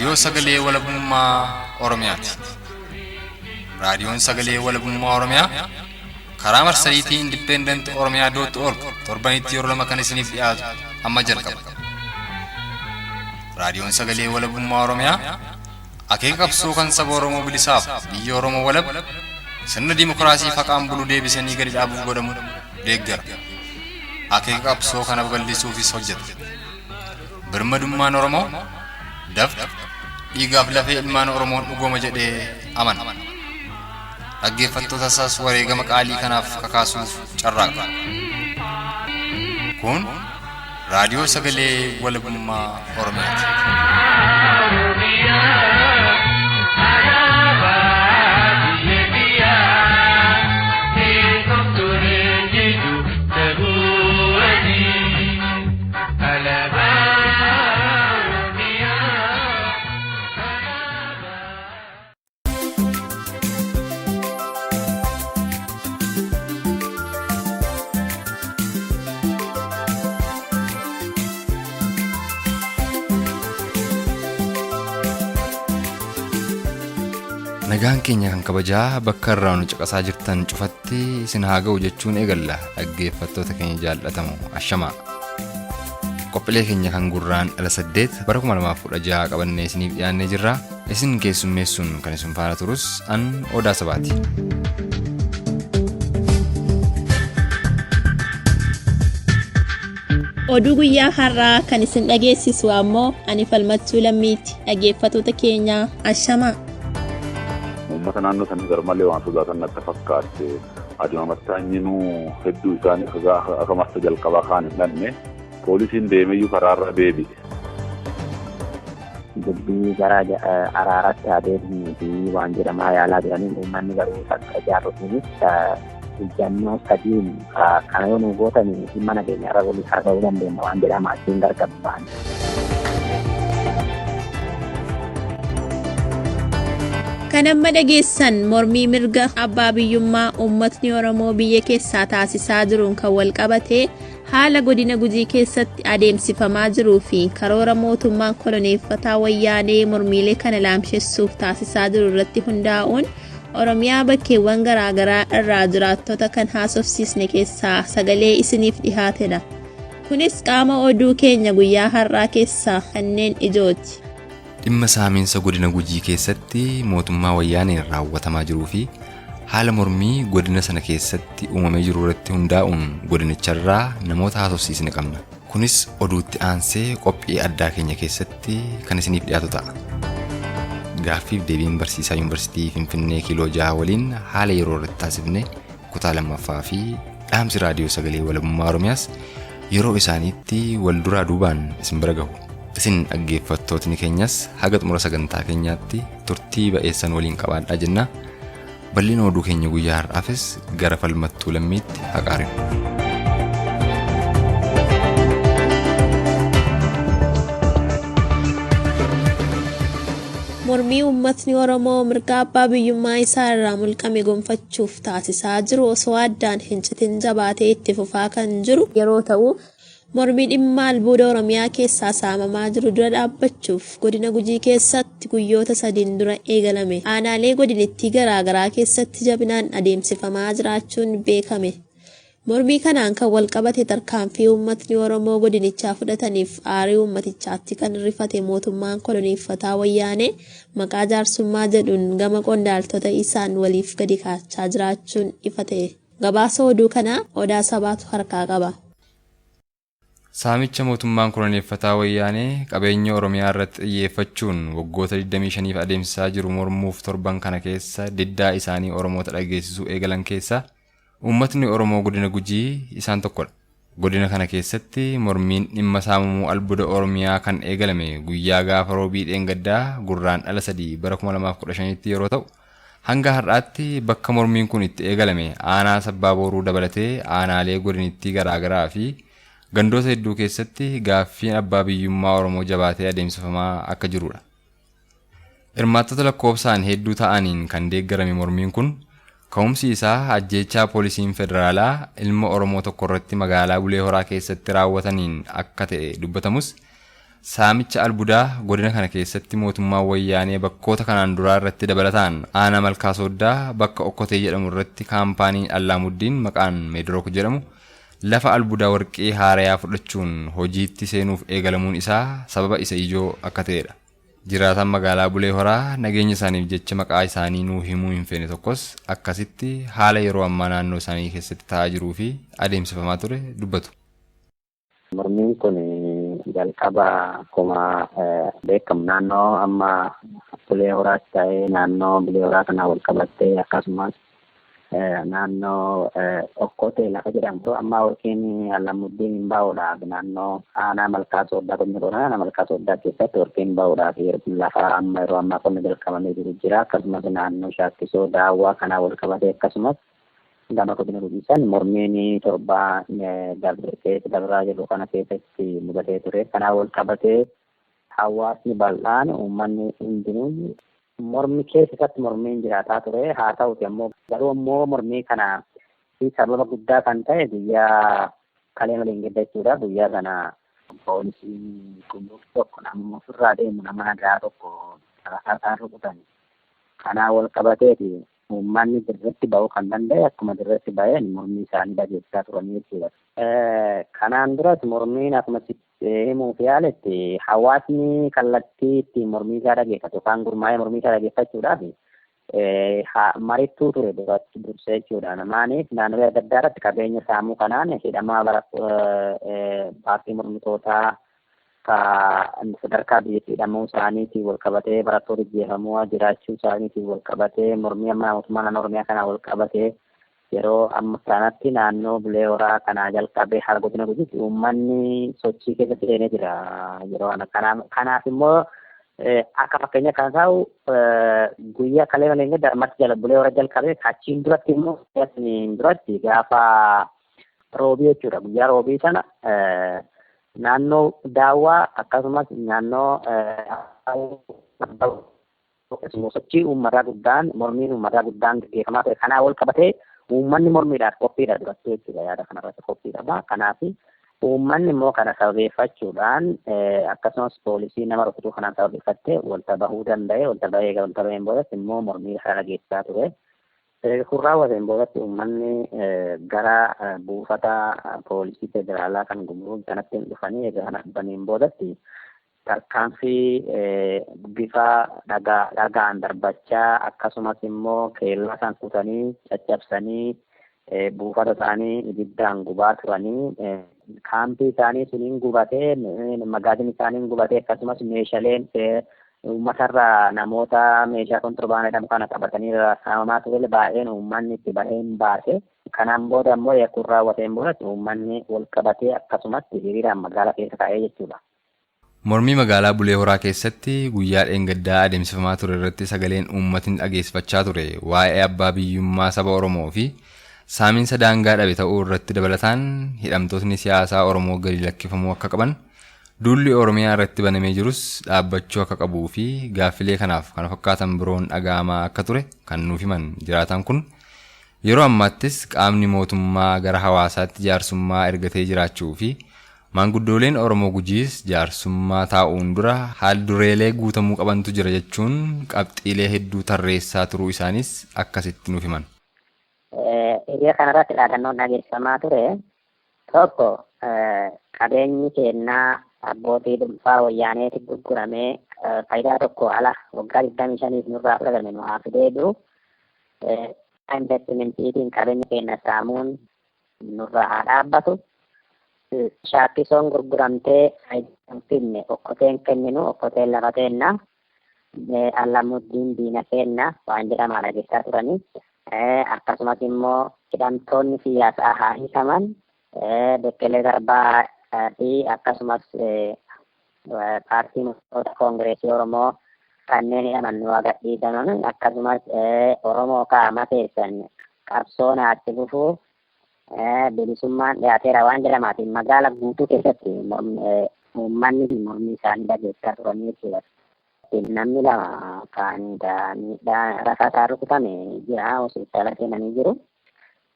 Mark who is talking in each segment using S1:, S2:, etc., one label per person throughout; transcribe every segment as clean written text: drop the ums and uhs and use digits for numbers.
S1: Raadiyoo Sagalee Walabummaa Oromiyaati. Raadiyoon Sagalee Walabummaa Oromiyaa karaa marsariitii Independent Oromiyaa dot org torbanitti yeroo lama kan isiniif dhiyaatu amma jalqaba. Raadiyoon Sagalee Walabummaa Oromiyaa akeeka qabsoo kan saba Oromoo bilisaaf biyya Oromoo walab sirna dimookiraasii faqaan bulu deebisanii gadi dhaabuuf godhamu deeggara. Akeeka qabsoo kana babal'isuufis hojjeta. Birmadummaan Oromoo dafqa dhiigaaf lafee ilmaan Oromoon dhugooma jedhee amana. Dhaggeeffattoota isaas wareegama qaalii kanaaf kakaasuuf carraaqa. Kun raadiyoo sagalee walabummaa Oromiyaati. Nagaan keenya kan kabajaa bakka irraa nu caqasaa jirtan cufatti isin haa ga'u jechuun eegalla dhaggeeffattoota keenya jaallatamu ashamaa. Qophiilee keenya kan gurraan dhala 8 bara 2016 qabannee isiniif dhiyaannee jirra. Isin keessummeessuun kan isin faana turus an Odaa Sabaati.
S2: Oduu guyyaa har'aa kan isin dhageessisu ammoo ani Falmattuu Lammiiti. Dhaggeeffattoota keenyaa ashamaa.
S3: Uummata naannoo sanii garmalee waan sodaatan natti fakkaatte. Adima mattaanyinuu hedduu isaanii akka marsa jalqabaa kaan hin dhanne poolisiin deemeyyuu karaarra deebi'e.
S4: Dubbii gara araaratti haa deebinuu fi waan jedhamaa yaalaa jiraniin uummanni garuu akka jaarrotiinis ijjannoo sadiin kana yoo nu gootan dhimma nageenya irra waliin haasa'uu dandeenya waan jedhama achiin gargar ba'an.
S2: Kan amma dhageessan mormii mirga abbaa biyyummaa uummatni Oromoo biyya keessaa taasisaa jiruun kan wal qabate haala godina Gujii keessatti adeemsifamaa jiruu fi karoora mootummaan koloneeffataa Wayyaanee mormiilee kana laamshessuuf taasisaa jiru irratti hundaa'uun Oromiyaa bakkeewwan garaa garaa irraa jiraattota kan haasofsiisne keessaa sagalee isiniif dhihaatedha. Kunis qaama oduu keenya guyyaa har'aa keessaa kanneen ijooti.
S1: Dhimma saamiinsa godina Gujii keessatti mootummaa Wayyaaneen raawwatamaa jiruu fi haala mormii godina sana keessatti uumamee jiru irratti hundaa'uun godinicharraa namoota haasofsiisne qabna. Kunis oduutti aansee qophii addaa keenya keessatti kan isiniif dhiyaatu ta'a. Gaaffiif deebiin barsiisaa Yuunivarsiitii Finfinnee Kiiloo 6 waliin haala yeroo irratti taasifne kutaa 2ffaa fi dhaamsi raadiyoo sagalee walabummaa Oromiyaas yeroo isaaniitti wal duraa duubaan isin bira gahu. Isin dhaggeeffattootni keenyas haga xumura sagantaa keenyaatti turtii ba'eessan waliin qabaadhaa jenna. Bal'ina oduu keenya guyyaa har'aafis gara Falmattuu Lammiitti haqaarinu.
S2: Mormii uummatni Oromoo mirga abbaa biyyummaa isaa irraa mulqame gonfachuuf taasisaa jiru osoo addaan hin citin jabaatee itti fufaa kan jiru yeroo ta'u, mormii dhimma albuuda Oromiyaa keessaa saamamaa jiru dura dhaabbachuuf godina Gujii keessatti guyyoota sadiin dura eegalame aanaalee godinittii garaa garaa keessatti jabinaan adeemsifamaa jiraachuun beekame. Mormii kanaan kan walqabate tarkaanfii uummatni Oromoo godinichaa fudhataniif aarii uummatichaatti kan rifate mootummaan koloneeffataa Wayyaanee maqaa jaarsummaa jedhuun gama qondaaltota isaan waliif gadi kaachaa jiraachuun ifa ta'e. Gabaasa oduu kanaa Odaa Sabaatu harkaa qaba.
S1: Saamicha mootummaan koloneeffataa Wayyaanee qabeenya Oromiyaa irratti xiyyeeffachuun waggoota 25f adeemsisaa jiru mormuuf torban kana keessa diddaa isaanii Oromoota dhageessisuu eegalan keessaa uummatni Oromoo godina Gujii isaan tokkodha. Godina kana keessatti mormiin dhimma saamamuu albuuda Oromiyaa kan eegalame guyyaa gaafa Roobii dheengaddaa Gurraandhala 3 bara 2015tti yeroo ta'u, hanga har'aatti bakka mormiin kun itti eegalame aanaa Sabbaa Booruu dabalatee aanaalee godinittii garaa garaa fi gandoota hedduu keessatti gaaffiin abbaa biyyummaa Oromoo jabaatee adeemsifamaa akka jiruudha. Hirmaattota lakkoofsaan hedduu ta'aniin kan deeggarame mormiin kun ka'umsi isaa ajjeechaa poolisiin federaalaa ilma Oromoo tokkorratti magaalaa Bulee Horaa keessatti raawwataniin akka ta'e dubbatamus Saamicha albuudaa godina kana keessatti mootummaan wayyaanee bakkoota kanaan duraa irratti dabalataan aanaa Malkaa Sooddaa bakka Okkotee jedhamu irratti kaampaaniin Allaamuddiin maqaan Meedirook jedhamu lafa albuudaa warqee haarayaa fudhachuun hojiitti seenuuf eegalamuun isaa sababa isa ijoo akka ta'edha. Jiraataan magaalaa Bulee Horaa nageenya isaaniif jecha maqaa isaanii nuu himuu hin feene tokkos akkasitti haala yeroo ammaa naannoo isaanii keessatti ta'aa jiruu fi adeemsifamaa ture dubbatu.
S4: Mormiin kun jalqaba akkuma beekamu naannoo amma Bulee Horaas ta'ee naannoo Bulee Horaa kanaan wal qabattee akkasumas naannoo Okkotee lafa jedhamtu amma warqeen Allamuddiin hin bahuudhaaf naannoo aanaa Malkaa Sooddaa godina Booranaa aanaa Malkaa Sooddaa keessatti warqeen bahuudhaaf lafa amma yeroo ammaa qonna jalqabamee jiru jira, akkasumas naannoo Shaakkisoo Daawwaa kanaan wal qabatee akkasumas gama godina Gujiisan mormiin torbaa dabre keessa dabraa jiru kana keessatti mudatee ture. Kanaan wal qabatee hawaasni bal'aan uummanni hundinuu mormi keessa isatti mormiin jiraataa ture. Haa ta'uti ammoo garuu ammoo mormii kana fi sababa guddaa kan ta'e guyyaa kalee malee gadda jechuudha. Guyyaa kana poolisiin gumruk tokko nama ofirraa deemu nama nagaa tokko rasaasaan rukutan. Kanaan wal qabateeti uummanni dirreetti ba'uu kan danda'e, akkuma dirreetti ba'een mormii isaanii dhageessisaa turanii jechuudha. Kanaan duras mormiin akkuma himuuf yaaletti hawaasni kallattii ittiin mormii isaa dhageeffatu yookaan gurmaa'ee mormii isaa dhageeffachuudhaaf marittuu ture duratti dursee jechuudha. Maaliif naannolee adda addaa irratti qabeenya saamuu kanaan hidhamaa bara paartii mormitootaa ka sadarkaa biyyatti hidhamuu isaaniitiin wal qabatee, barattoota ajjeefamuu jiraachuu isaaniitiin wal qabatee, mormii amma mootummaa naannoo Oromiyaa kanaan wal qabatee yeroo amma kanatti naannoo Bulee Horaa kanaa jalqabee haala godina Gujiitti uummanni sochii keessatti seenee jira yeroo kanaaf immoo akka fakkeenya kan ta'u guyyaa kalee malee hin ammatti jala Bulee Horaa jalqabee achiin duratti immoo duratti gaafa roobii jechuudha, guyyaa roobii sana naannoo Daawwaa akkasumas naannoo sochii uummataa guddaan mormiin uummataa guddaan gaggeeffamaa ture. Kanaa wal qabatee uummanni mormiidhaaf qophiidha duratti jechuudha, yaada kanarratti qophii qaba. Kanaaf uummanni immoo kana sababeeffachuudhaan akkasumas poolisii nama rukutuu kanaan sababeeffattee walta bahuu danda'e, walta bahee walta baheen boodatti immoo mormii kana dhageessisaa ture. Kun raawwateen boodatti uummanni gara buufata poolisii federaalaa kan gumruk sanatti dhufanii egaa kana dhufaniin boodatti tarkaanfii bifa dhagaan darbachaa akkasumas immoo keellaa isaan kutanii caccabsanii buufata isaanii ibiddaan gubaa turanii, kaampii isaanii suniin gubatee, magaazin isaaniin gubatee, akkasumas meeshaaleen uummatarraa namoota meeshaa kontirbaandii jedhamu kana qabatanii saamamaa ture baay'een uummanni itti baheen baase. Kanaan booda immoo yakkuun raawwateen boodatti uummanni wal qabatee akkasumatti hiriiraan magaalaa keessa taa'ee jechuudha.
S1: Mormii magaalaa Bulee Horaa keessatti guyyaa dheengaddaa adeemsifamaa ture irratti sagaleen uummatni dhageessifachaa ture waa'ee abbaa biyyummaa saba Oromoo fi saamiinsa daangaa dhabe ta'uu irratti dabalataan hidhamtootni siyaasaa Oromoo gadi lakkifamuu akka qaban, duulli Oromiyaa irratti banamee jirus dhaabbachuu akka qabuu fi gaaffilee kanaaf kana fakkaatan biroon dhaga'amaa akka ture kan nuuf himan jiraataan kun, yeroo ammaattis qaamni mootummaa gara hawaasaatti jaarsummaa ergatee jiraachuu fi maanguddooleen Oromoo Gujiis jaarsummaa taa'uun dura haal dureelee guutamuu qabantu jira jechuun qabxiilee hedduu tarreessaa turuu isaanis akkasitti nuuf himan.
S4: Hiriira kanarratti dhaadannoon dhageessifamaa ture tokko qabeenyi kennaa abbootii dhuunfaa wayyaaneeti gurguramee faayidaa tokko ala waggaa 25 nurraa fudhatame nu haa deebi'u. Investimentiitiin qabeenya keenya saamuun nurraa haa dhaabbatu. Shaakkisoon gurguramtee faayidaa hin finne okkoteen kenninu, okkoteen lafa teenna. Allamuddiin diina kenna waan jedhamaa dhageessaa turanii. Akkasumas immoo hidhamtoonni siyaasaa haa hiikaman. Bekkelee Garbaa fi akkasumas paartii mormitoota Koongireesii Oromoo kanneen hidhaman nu haa gadhiisaman, akkasumas Oromoo kaama keessan qabsoon haatti fufuu, bilisummaan dhiyaateera waan jedhamaatiin magaala guutuu keessatti uummanni mormii isaanii dhageessisaa turanii jechuudha. Namni lama kan miidhaa rasaasaa rukutame jira, hospitaala seenanii jiru.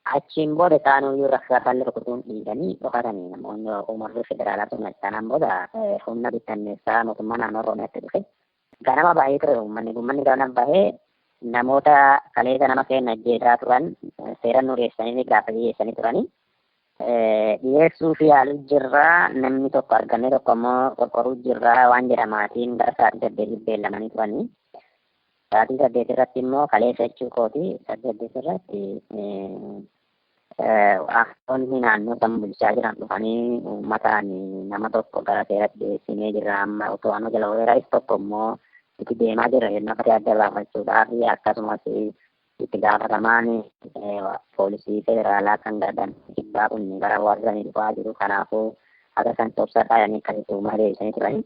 S4: Achiin booda isaanuyyuu rakkatan rukutuun dhiiganii dhokatanii namoonni uummatni federaalaa sun achaanaan booda humna bittinneessaa mootummaa naannoo Oromiyaatti dhufe. Ganama baay'ee ture uummanni ganama bahee namoota kaleessa nama keenya ajjeesaa turan seera nu dhiyeessanii gaafa dhiyeessanii turanii. Dhiyeessuu fi yaaluu jirraa namni tokko argamee tokko immoo qorqoruu jirraa waan jedhamaatiin gara sa'aatii 8 beellamanii turanii. Sa'aatii 8 irratti immoo kaleessa jechuu kooti 8 irratti aangawoonni naannoo san bulchaa jiran dhufanii uummataan nama tokko gara seeratti dhiyeessinee jirra amma to'annoo jala ooleera tokko immoo itti deemaa jirra jennee akka adda baafachuudhaaf akkasumas itti gaafatamaan poolisii federaalaa kan gargan kibbaa kun gara warra dhufaa jiru kanaafuu akka san tobsadhaa jedhanii akkasitti uummata deebisanii turanii.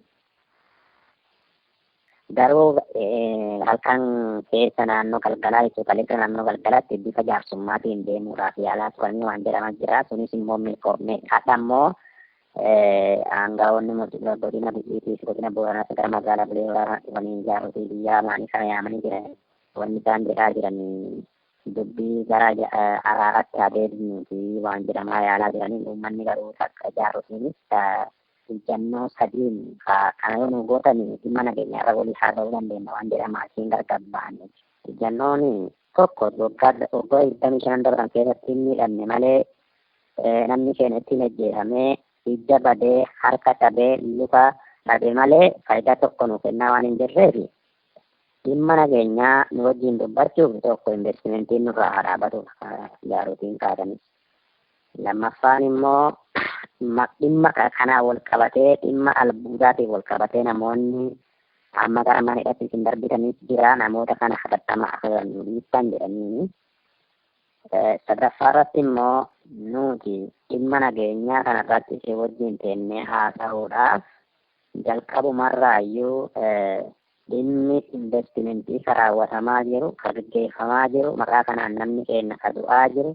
S4: Garuu halkan keessa naannoo galgalaa jechuudha kaleessa naannoo galgalaatti bifa jaarsummaatiin deemuudhaaf yaalaa turanii waan jedhamaa jira. Sunis immoo milkoomne. Hadha immoo aangawoonni godina Gujiitii fi godina Booranaas gara magaalaa Bulee Horaa dhufanii jaarotii biyyaa maanii kana yaamanii jiran. Wanni isaan jedhaa jiran dubbii gara araaratti adeemnuu fi waan jedhamaa yaalaa jiranii uummanni garuu takka jaarotiinis ejjennoo sadiin kana yoo nu gootan dhimma nageenya irra walii haasa'uu dandeenya waan jedhama asiin gargar ba'an. Ejjennoon tokko waggaa 25 darban keessatti hin miidhamne malee namni keenya ittiin ajjeefamee ija badee harka cabee luka dhabee malee faayidaa tokko nu kennaa waan hin jirreef dhimma nageenyaa nu wajjin dubbachuuf tokko investimentiin nurraa haa dhaabatu jaarotiin kaatanis. Lammaffaan immoo dhimma kanaa wal qabatee dhimma albuudaatiin wal qabatee namoonni amma gara mana hidhatti isin darbitanii jira namoota kana hatattama akka dhiittan jedhaniini. Sadaffaa irratti immoo nuti dhimma nageenyaa kanarratti isin wajjin teennee haasa'uudhaaf jalqabumarraayyuu dhimmi investimentii ka raawwatamaa jiru ka gaggeeffamaa jiru maqaa kanaan namni keenya ka du'aa jiru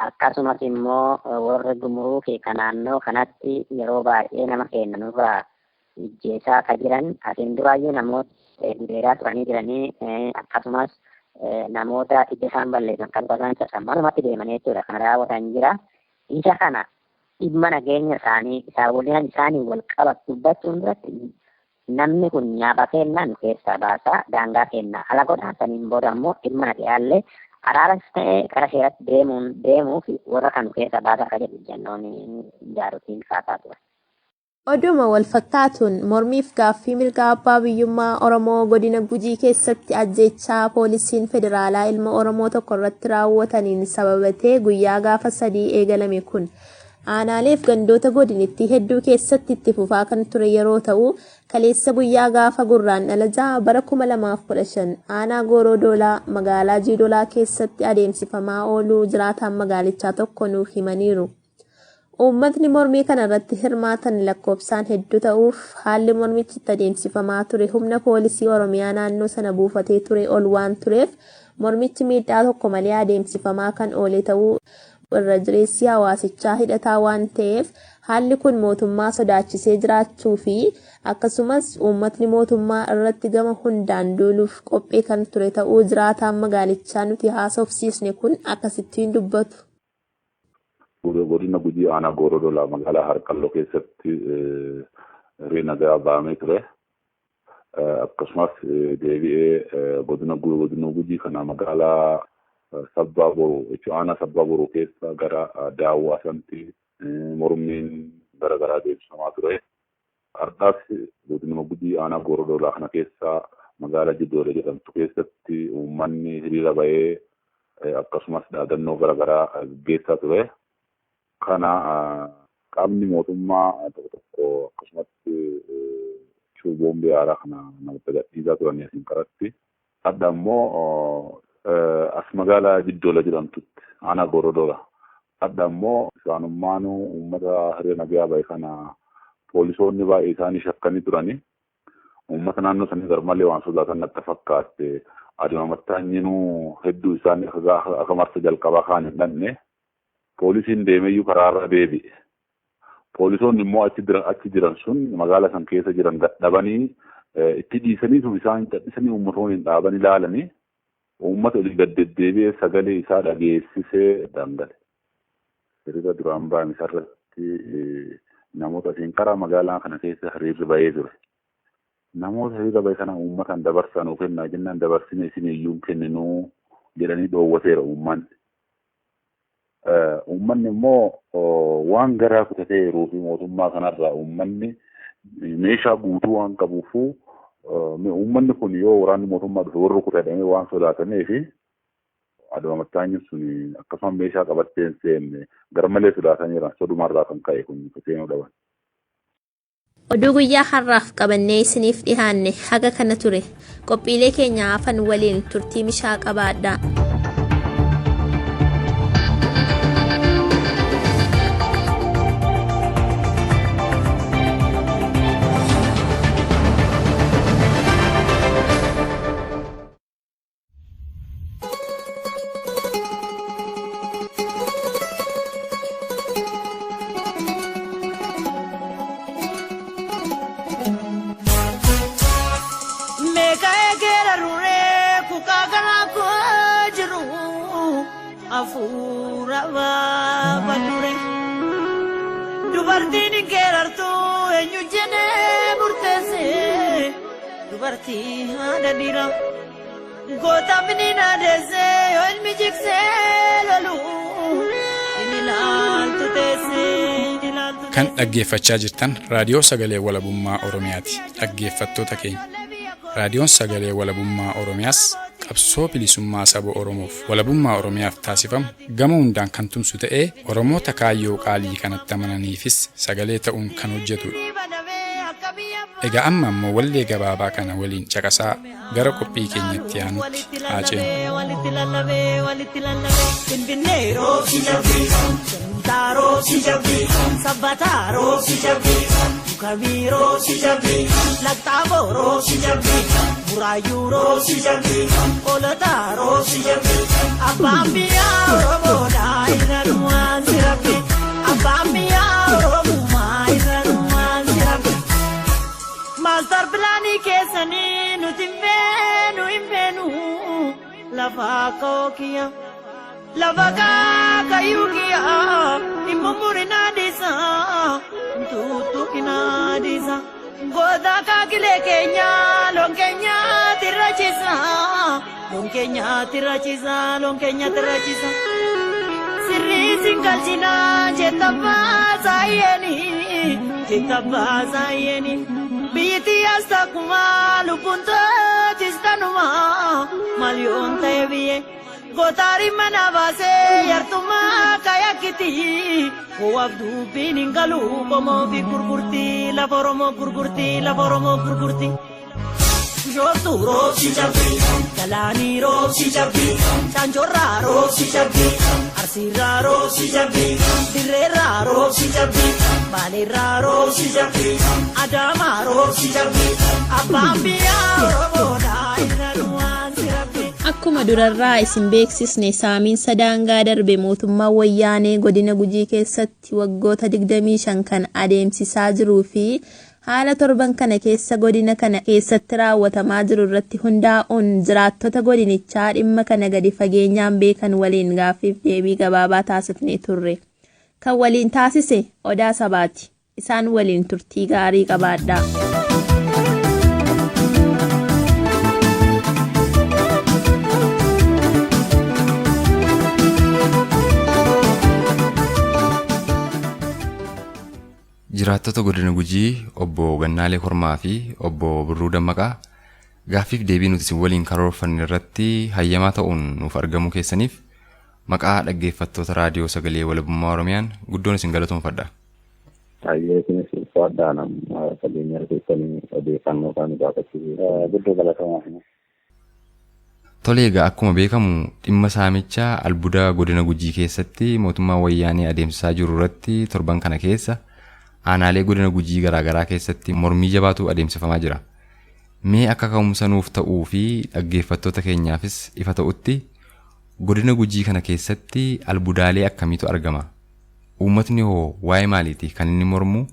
S4: akkasumas immoo warri gumruu fi ka naannoo kanatti yeroo baay'ee nama keenya nurraa ijjeesaa ka jiran asiin duraayyuu namoota gudeedaa turanii jiranii akkasumas namoota ija isaan balleessan kan isaan cabsan manumatti deemanii jechuudha kan raawwatan jira. Isa kana dhimma nageenya isaanii isaan waliin isaanii wal qabatu dubbachuun duratti namni kun nyaata kennaa nu keessaa baasaa daangaa kennaa ala godhaa saniin booda immoo dhimma nagayaallee araaras ta'ee gara seeratti deemuun deemuuf warra kan keessaa baasaa akka jedhu jennoon jaarotiin kaasaa ture.
S2: Oduma wal fakkaatuun mormiif gaaffii mirga abbaa biyyummaa Oromoo godina Gujii keessatti ajjeechaa poolisiin federaalaa ilma Oromoo tokko irratti raawwataniin sababatee guyyaa gaafa 3 eegalame kun aanaaleef gandoota godinittii hedduu keessatti itti fufaa kan ture yeroo ta'u kaleessa guyyaa gaafa gurraandhala 6 bara 2015 aanaa Gooroo Doolaa magaalaa Jiidolaa keessatti adeemsifamaa ooluu jiraataan magaalichaa tokko nuuf himaniiru. Uummatni mormii kana irratti hirmaatan lakkoofsaan hedduu ta'uuf haalli mormichi itti adeemsifamaa ture humna poolisii Oromiyaa naannoo sana buufatee ture ol waan tureef mormichi miidhaa tokko malee adeemsifamaa kan oole ta'uu irra jireessi hawaasichaa hidhataa waan ta'eef haalli kun mootummaa sodaachisee jiraachuu fi akkasumas uummatni mootummaa irratti gama hundaan duuluuf qophii kan ture ta'uu jiraataan magaalichaa nuti haasofsiisne kun akkasittiin dubbatu.
S3: Godina Gujii aanaa Gooroo Doolaa magaalaa Harqalloo keessatti hiriirri nagaa bahamee ture. Akkasumas deebi'ee godina Gujii kana magaalaa Sabbaa Boruu jechuun aanaa Sabbaa Boruu keessa gara Daawwaa sanatti mormiin garaagaraa deemsifamaa ture. Har'aas godina Gujii aanaa Gooroo Doolaa kana keessa magaalaa Jidoolee jedhamtu keessatti uummanni hiriira bahee akkasumas dhaadannoo garaagaraa gaggeessaa ture. Kana qaamni mootummaa tokko tokko akkasumatti boombii haaraa kana namatti gadhiisaa turanii asiin karatti. Adda immoo as magaalaa Jiddoola jedhamtutti aanaa Gooroo Doolaa. Adda immoo isaanummaan uummata hiriira nagaa bahe kana poolisoonni baay'ee isaanii shakkanii turanii uummata naannoo sanii garmalee waan sodaatan natti fakkaatte adeema mattaanyinuu hedduu isaanii akka marsa jalqabaa kaan hin dhanne poolisiin deemeyyuu karaarra deebi'e. Poolisoonni immoo achi jiran sun magaalaa san keessa jiran dadhabanii itti dhiisanii sun isaan dadhisanii uummatoonni hin dhaaban ilaalanii uummata olii gad deddeebi'ee sagalee isaa dhageessisee dangale. Hiriira duraan ba'an isarratti namoota asiin karaa magaalaa kana keessa hiriirri ba'ee ture. Namoota hiriira ba'e kana uummataan dabarsaa nuu kennaa jennaan dabarsine isin iyyuu hin kenninuu jedhanii dhoowwateera uummanni. Uummanni immoo waan garaa kutatee jiruu fi mootummaa kanarraa uummanni meeshaa guutuu waan qabuufu uummanni kun yoo waraanni mootummaa dhufe warra kutadhamee waan sodaatameef Adama Mattaanyi sun akkasuma meeshaa qabattee hin seenne garmalee sodaataniiran sodumarraa kan ka'e kun seenuu dhaban.
S2: Oduu guyyaa har'aaf qabannee isiniif dhihaanne haga kana ture. Qophiilee keenya hafan waliin turtii mishaa qabaadhaa.
S5: Meeqa eegera ruree kukaa garaa koo jiru hafuura baafadhure. Dubartiin hin geerartu eenyu jedhee murteesse dubartii haadha dhiira. Goota miniin adeesse yoo ilmi jigsee lolu inni ilaaltu teesse inni ilaaltu
S6: Kan dhaggeeffachaa jirtan raadiyoo sagalee walabummaa Oromiyaati. Dhaggeeffattoota keenya. Raadiyoon sagalee walabummaa Oromiyaas qabsoo bilisummaa saba Oromoof walabummaa Oromiyaaf taasifamu gama hundaan kan tumsu ta'ee Oromoota kaayyoo qaalii kanatti amananiifis sagalee ta'uun kan hojjetudha. Egaa amma ammoo wallee gabaabaa kana waliin caqasaa gara qophii keenyatti aanutti haa ceenu.
S5: Walitti lallabee walitti lallabee Finfinnee roobsi jabbii Shantaa roobsi jabbii Sabbataa roobsi jabbii Dukamii roobsi jabbii Laqxaaboo roobsi jabbii Buraayyuu roobsi jabbii Olotaa roobsi jabbii Abbaan biyyaa Oromoodha irra nuwaan si rabbi Abbaan biyyaa Oromummaa irra nuwaan si rabbi Maastar pilaanii keessanii nuti hin feenu hin feenu lafa koo kiyya lafa kaakayyuu kiyya hin mummurinaa dhiisa tuttuqinaa dhiisa goota kaakilee keenya loon keenya tirrachiisa loon keenya tirrachiisa loon keenya tirrachiisa. Sirrii singalchinaa jettabbaa saayeni jettabbaa saayeni biyyittii as takkuma lubbuun tootis tanuma maal yoon ta'e biyye gootaarii mana baasee yartummaa kayakkiti ho'aaf dubbiin hin galu qomoo fi gurgurtii lafa Oromoo gurgurtii lafa Oromoo gurgurtii. Bishooftuu roobsi cabbii, Galaanii roobsi cabbii, Caancorraa roobsi cabbii, Arsiirraa roobsi cabbii, Dirreerraa roobsi cabbii, Baaleerraa roobsi cabbii, Adaamaa roobsi cabbii, Abbaan biyyaa Oromoodha irra nuwaan si rabbi.
S2: Akkuma durarraa isin beeksisne saamiinsa daangaa darbe mootummaa wayyaanee godina Gujii keessatti waggoota 25 kan adeemsisaa jiruu fi haala torban kana keessa godina kana keessatti raawwatamaa jiru irratti hundaa'uun jiraattota godinichaa dhimma kana gadi fageenyaan beekan waliin gaaffiif deebii gabaabaa taasifnee turre. Kan waliin taasise Odaa Sabaati. Isaan waliin turtii gaarii qabaadhaa.
S1: Jiraattota godina Gujii obbo Gannaalee Kormaa fi obbo Birruu Dammaqaa gaaffiif deebii nuti isin waliin karoorfanne irratti hayyamaa ta'uun nuuf argamuu keessaniif maqaa dhaggeeffattoota raadiyoo sagalee walabummaa Oromiyaan guddoon isin galatoomfadha.
S4: Baay'ee isinis ulfaadhaa nama fageenya keessanii odeeffannoo kan gaafachuu guddoo galatamaa.
S1: Tole egaa akkuma beekamu dhimma saamichaa albuuda godina Gujii keessatti mootummaa wayyaanee adeemsisaa jiru irratti torban kana keessa aanaalee godina Gujii garaagaraa keessatti mormii jabaatu adeemsifamaa jira. Mee akka ka'umsa nuuf ta'uu fi dhaggeeffattoota keenyaafis ifa ta'utti godina Gujii kana keessatti albuudaalee akkamiitu argama? Uummatni hoo waa'ee maaliiti kan inni mormu?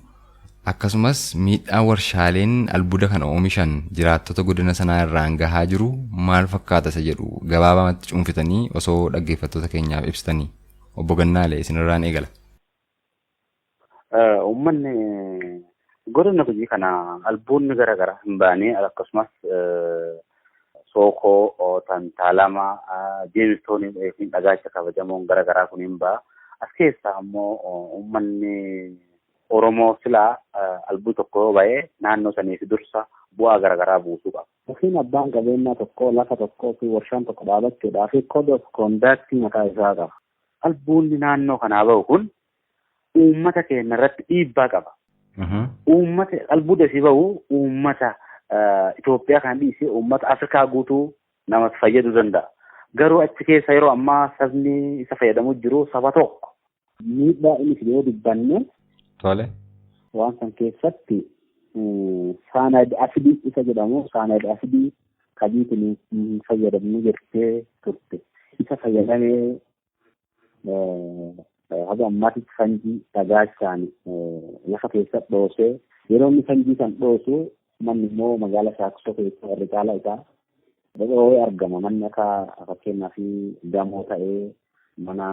S1: Akkasumas miidhaa warshaaleen albuuda kana oomishan jiraattota godina sanaa irraan gahaa jiru maal fakkaata isa jedhu gabaabamatti cuunfitanii osoo dhaggeeffattoota keenyaaf ibsitanii. Obbo Gannaalee isinirraan eegala.
S7: Uummanni godina Gujii kana albuudni garaagaraa hin baane akkasumas sookoo, tantaalama, jeemistoonii fi dhagaacha kabajamoon garaagaraa kun hin ba'a. As keessaa ammoo uummanni Oromoo silaa albuu tokko ba'ee naannoo saniif dursa bu'aa garaagaraa buusuu qaba.
S4: Ofiin abbaan qabeenyaa tokko lafa tokkoo fi warshaan tokko dhaabachuudhaaf code of conduct mataa isaa qaba.
S7: Albuudni naannoo kanaa bahu kun uummata keenya irratti dhiibbaa qaba. Uummata albuuda isii bahu uummata Itoophiyaa kan dhiisee uummata Afrikaa guutuu namatti fayyaduu danda'a. Garuu achi keessa yeroo ammaa sabni isa fayyadamu jiru saba tokko.
S4: Miidhaa inni fidee dubbanne.
S1: Tole.
S4: Waan san keessatti saanayid asidii isa jedhamu saanayid asidii kabiitiin hin fayyadamnu jettee turte. Isa fayyadamee haga ammaatitti fanjii dhagaachaan lafa keessa dhoosee yeroo inni fanjii kan dhoosu manni immoo magaala Shaakkisoo keessa warri caala isaa dhodhoo'ee argama. Manni akka fakkeenyaaf gamoo ta'ee mana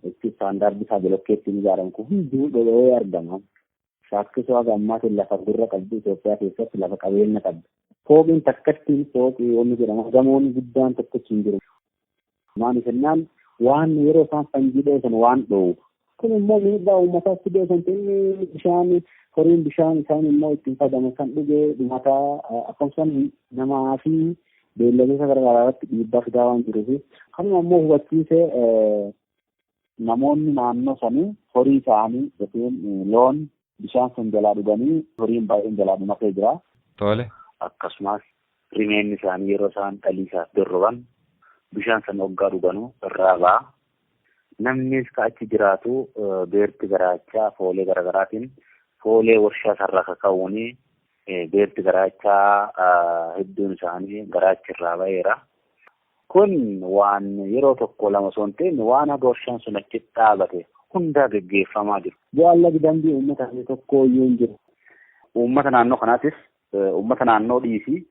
S4: itti istaandaardi isaa bilokkeettiin ijaaramu kun hunduu dhodhoo'ee argama. Shaakkisoo haga ammaatiin lafa gurra qabdu Itoophiyaa keessatti lafa qabeenya qabdu. Fooqiin takkattiin fooqii wanni jedhama. Gamoon guddaan tokkochi hin jiru. Maaliif jennaan waan yeroo isaan fanjii dheessan waan dhoowwu. Kun immoo miidhaa uummataatti dheessan inni bishaan horiin bishaan isaan immoo ittiin fayyadaman kan dhugee dhumataa akkasumas namaa fi beelladoota garaagaraa irratti dhiibbaa fidaa waan jiruuf kanuma immoo hubachiisee namoonni naannoo sanii horii isaanii yookiin loon bishaan sun jalaa dhuganii horiin baay'een jalaa dhumatee jira.
S1: Tole.
S7: Akkasumas rimeenni isaanii yeroo isaan dhaliisaaf dorroban bishaan sana hoggaa dhuganuu irraa ba'a. Namnis ka achi jiraatu beerti garaachaa foolee garaagaraatiin foolee warshaa sarara kaka'uun beerti garaachaa hedduun isaanii garaachi irraa ba'eera. Kun waan yeroo tokko lama osoo hin ta'in waan haga warshaan sun achi dhaabate hundaa geggeeffamaa jiru.
S4: Bu'aan lagi dambii uummata tokko iyyuu hin jiru.
S7: Uummata naannoo kanaatis uummata naannoo dhiisii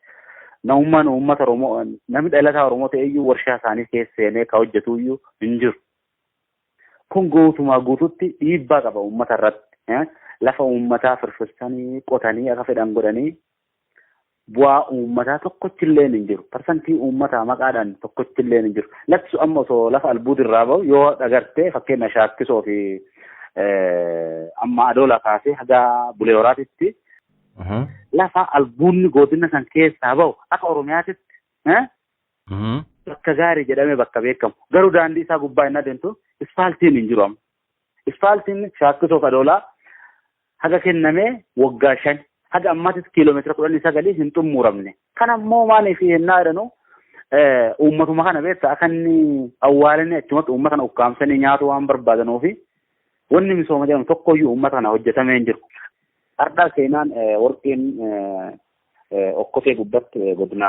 S7: namummaan uummata Oromoo namni dhalataa Oromoo ta'e iyyuu warshaa isaanii keessa seenee ka hojjetu iyyuu hin jiru. Kun guutumaa guututti dhiibbaa qaba uummata irratti. Lafa uummataa firfirsanii qotanii akka fedhan godhanii bu'aa uummataa tokkochillee hin jiru. Parsantii uummataa maqaadhaan tokkochillee hin jiru. Lafti amma osoo lafa albuuti irraa bahu yoo agartee fakkeenya Shaakkisoo fi amma Adoola kaasee haga Bulee Horaatitti lafa albuudni godina san keessaa bahu akka Oromiyaatitti bakka gaarii jedhamee bakka beekamu. Garuu daandii isaa gubbaa hin adeemtu ispaaltiin hin jiru amma. Ispaaltiin Shaakkisoo fi Adoolaa haga kennamee waggaa 5 haga ammaatis kiiloomeetira 19 hin xumuramne. Kana immoo maaliif yennaa jedhanu uummatuma kana beektaa akka inni awwaalanii achumatti uummata kana ukkaamsanii nyaatu waan barbaadanuufi wanni misooma jedhamu tokkoyyuu uummata kana hojjetamee hin jiru. Ardhaa seenaan warqeen okkotee gubbatti godina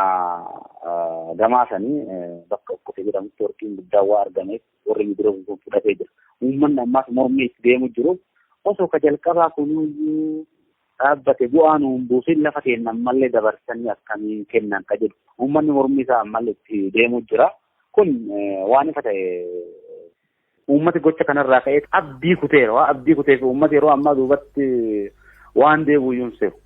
S7: gamaa sanii bakka okkotee jedhamutti warqeen guddaa waa argameef warri bira fudhatee jira. Uummanni ammaas mormii itti deemu jiru. Osoo ka jalqabaa kunuyyuu dhaabbate bu'aa nuun buusin lafa keenya ammallee dabarsanii akkamiin kennan ka jedhu. Uummanni mormii isaa ammallee itti deemu jira. Kun waan ifa ta'e uummati gocha kanarraa ka'ee abdii kuteera. Waa abdii kuteef uummati yeroo ammaa duubatti waan deebi'u iyyuu hin seeru.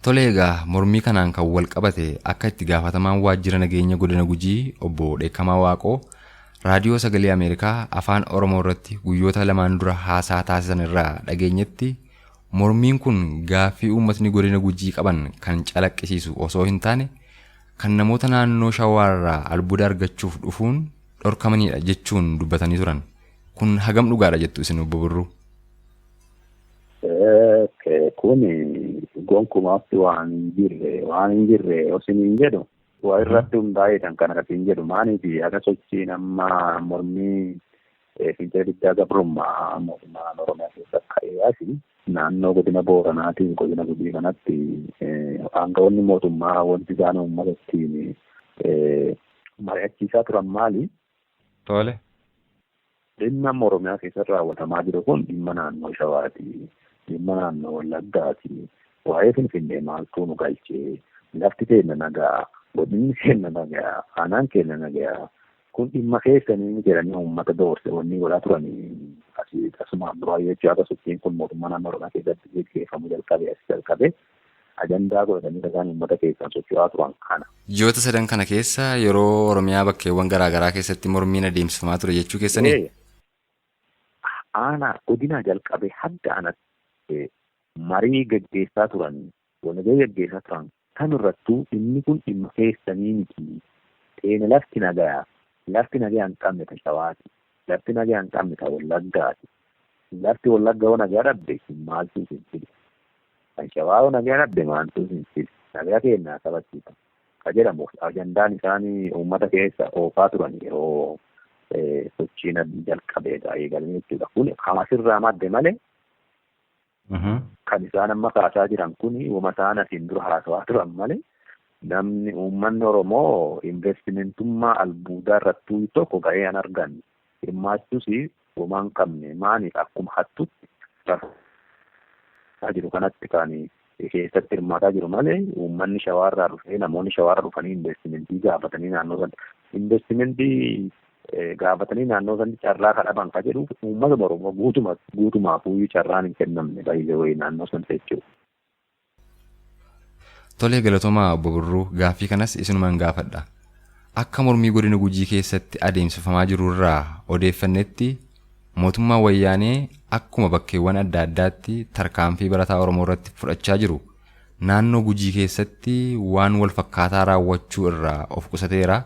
S1: Tole egaa mormii kanaan kan wal qabate akka itti gaafatamaan waajjira nageenya godina Gujii obbo Dheekkamaa Waaqoo raadiyoo sagalee Ameerikaa afaan Oromoo irratti guyyoota lamaan dura haasaa taasisan irraa dhageenyetti mormiin kun gaaffii uummatni godina Gujii qaban kan calaqqisiisu osoo hin taane kan namoota naannoo Shawaarraa albuuda argachuuf dhufuun dhorkamanidha jechuun dubbatanii turan. Kun hagam dhugaadha jettu isin obbo Birruu?
S3: Kun gonkumaatti waan hin jirre osoo hin jedhu waa irratti hundaa'eedhaan kan akkasiin jedhu maaliif akka sochiin amma mormii fincila diddaa gabrummaa mootummaa Oromiyaa keessa ka'ee asi naannoo godina Booranaatiin godina Gujii kanatti aangawoonni mootummaa wanti isaan uummata ittiin mari'achiisaa turan maali?
S1: Tole.
S3: Dhimma Oromiyaa keessatti raawwatamaa jiru kun dhimma naannoo Shawaati, dhimma naannoo Wallaggaati. Waa'ee Finfinnee maaltu nu galchee? Lafti keenya nagaa, godinni keenya nagaa, aanaan keenya nagaa. Kun dhimma keessanii jedhanii uummata doorse wanni godhaa turanii as Asii asumaan duraa jechaa akka sochiin kun mootummaa naannoo Oromiyaa keessatti gaggeeffamu jalqabe as jalqabe ajandaa godhatanii isaan uummata keessaan socho'aa turan kana.
S1: Ji'oota sadan kana keessa yeroo Oromiyaa bakkeewwan garaagaraa keessatti mormiin adeemsifamaa ture jechuu keessanii?
S3: Aanaa godinaa jalqabee hadda aanatti marii gaggeessaa turan, walgahii gaggeessaa turan kamirrattuu inni kun dhimma keessanii miti. Teena lafti nagayaa, lafti nagayaa hin qabne ta Shawaati, lafti nagayaa hin qabne ta Wallaggaati. Lafti Wallagga yoo nagaa dhabde maaltu isin fide? Kan Shawaa yoo nagaa dhabde maaltu isin fide? Nagaa kennaa sabachiisa. Ka jedhamu ajandaan isaanii uummata keessa oofaa turan yeroo sochiin jalqabeedha eegalame jechuudha. Kun asirraa madde malee kan isaan amma kaasaa jiran kun wama isaan asiin dura haasawaa turan malee namni uummanni Oromoo investimentummaa albuudaa irrattuu tokko ga'ee an arganne hirmaachuus homaa hin qabne maaliif akkuma hattutti rafaa jiru kanatti kan keessatti hirmaataa jiru malee uummanni Shawaarraa dhufee namoonni Shawaarraa dhufanii investimentii gaafatanii naannoo san investimentii gaafatanii naannoo san carraa kadhaban ka jedhu uummata Oromoo guutumaafuu carraan hin kennamne baay'ee wayii naannoo san jechuudha.
S1: Tolee, galatoomaa obbo Birruu, gaaffii kanas isinumaan gaafadha. Akka mormii godina Gujii keessatti adeemsifamaa jiru irraa odeeffannetti mootummaan wayyaanee akkuma bakkeewwan adda addaatti tarkaanfii barataa Oromoo irratti fudhachaa jiru naannoo Gujii keessatti waan wal fakkaataa raawwachuu irraa of qusateera.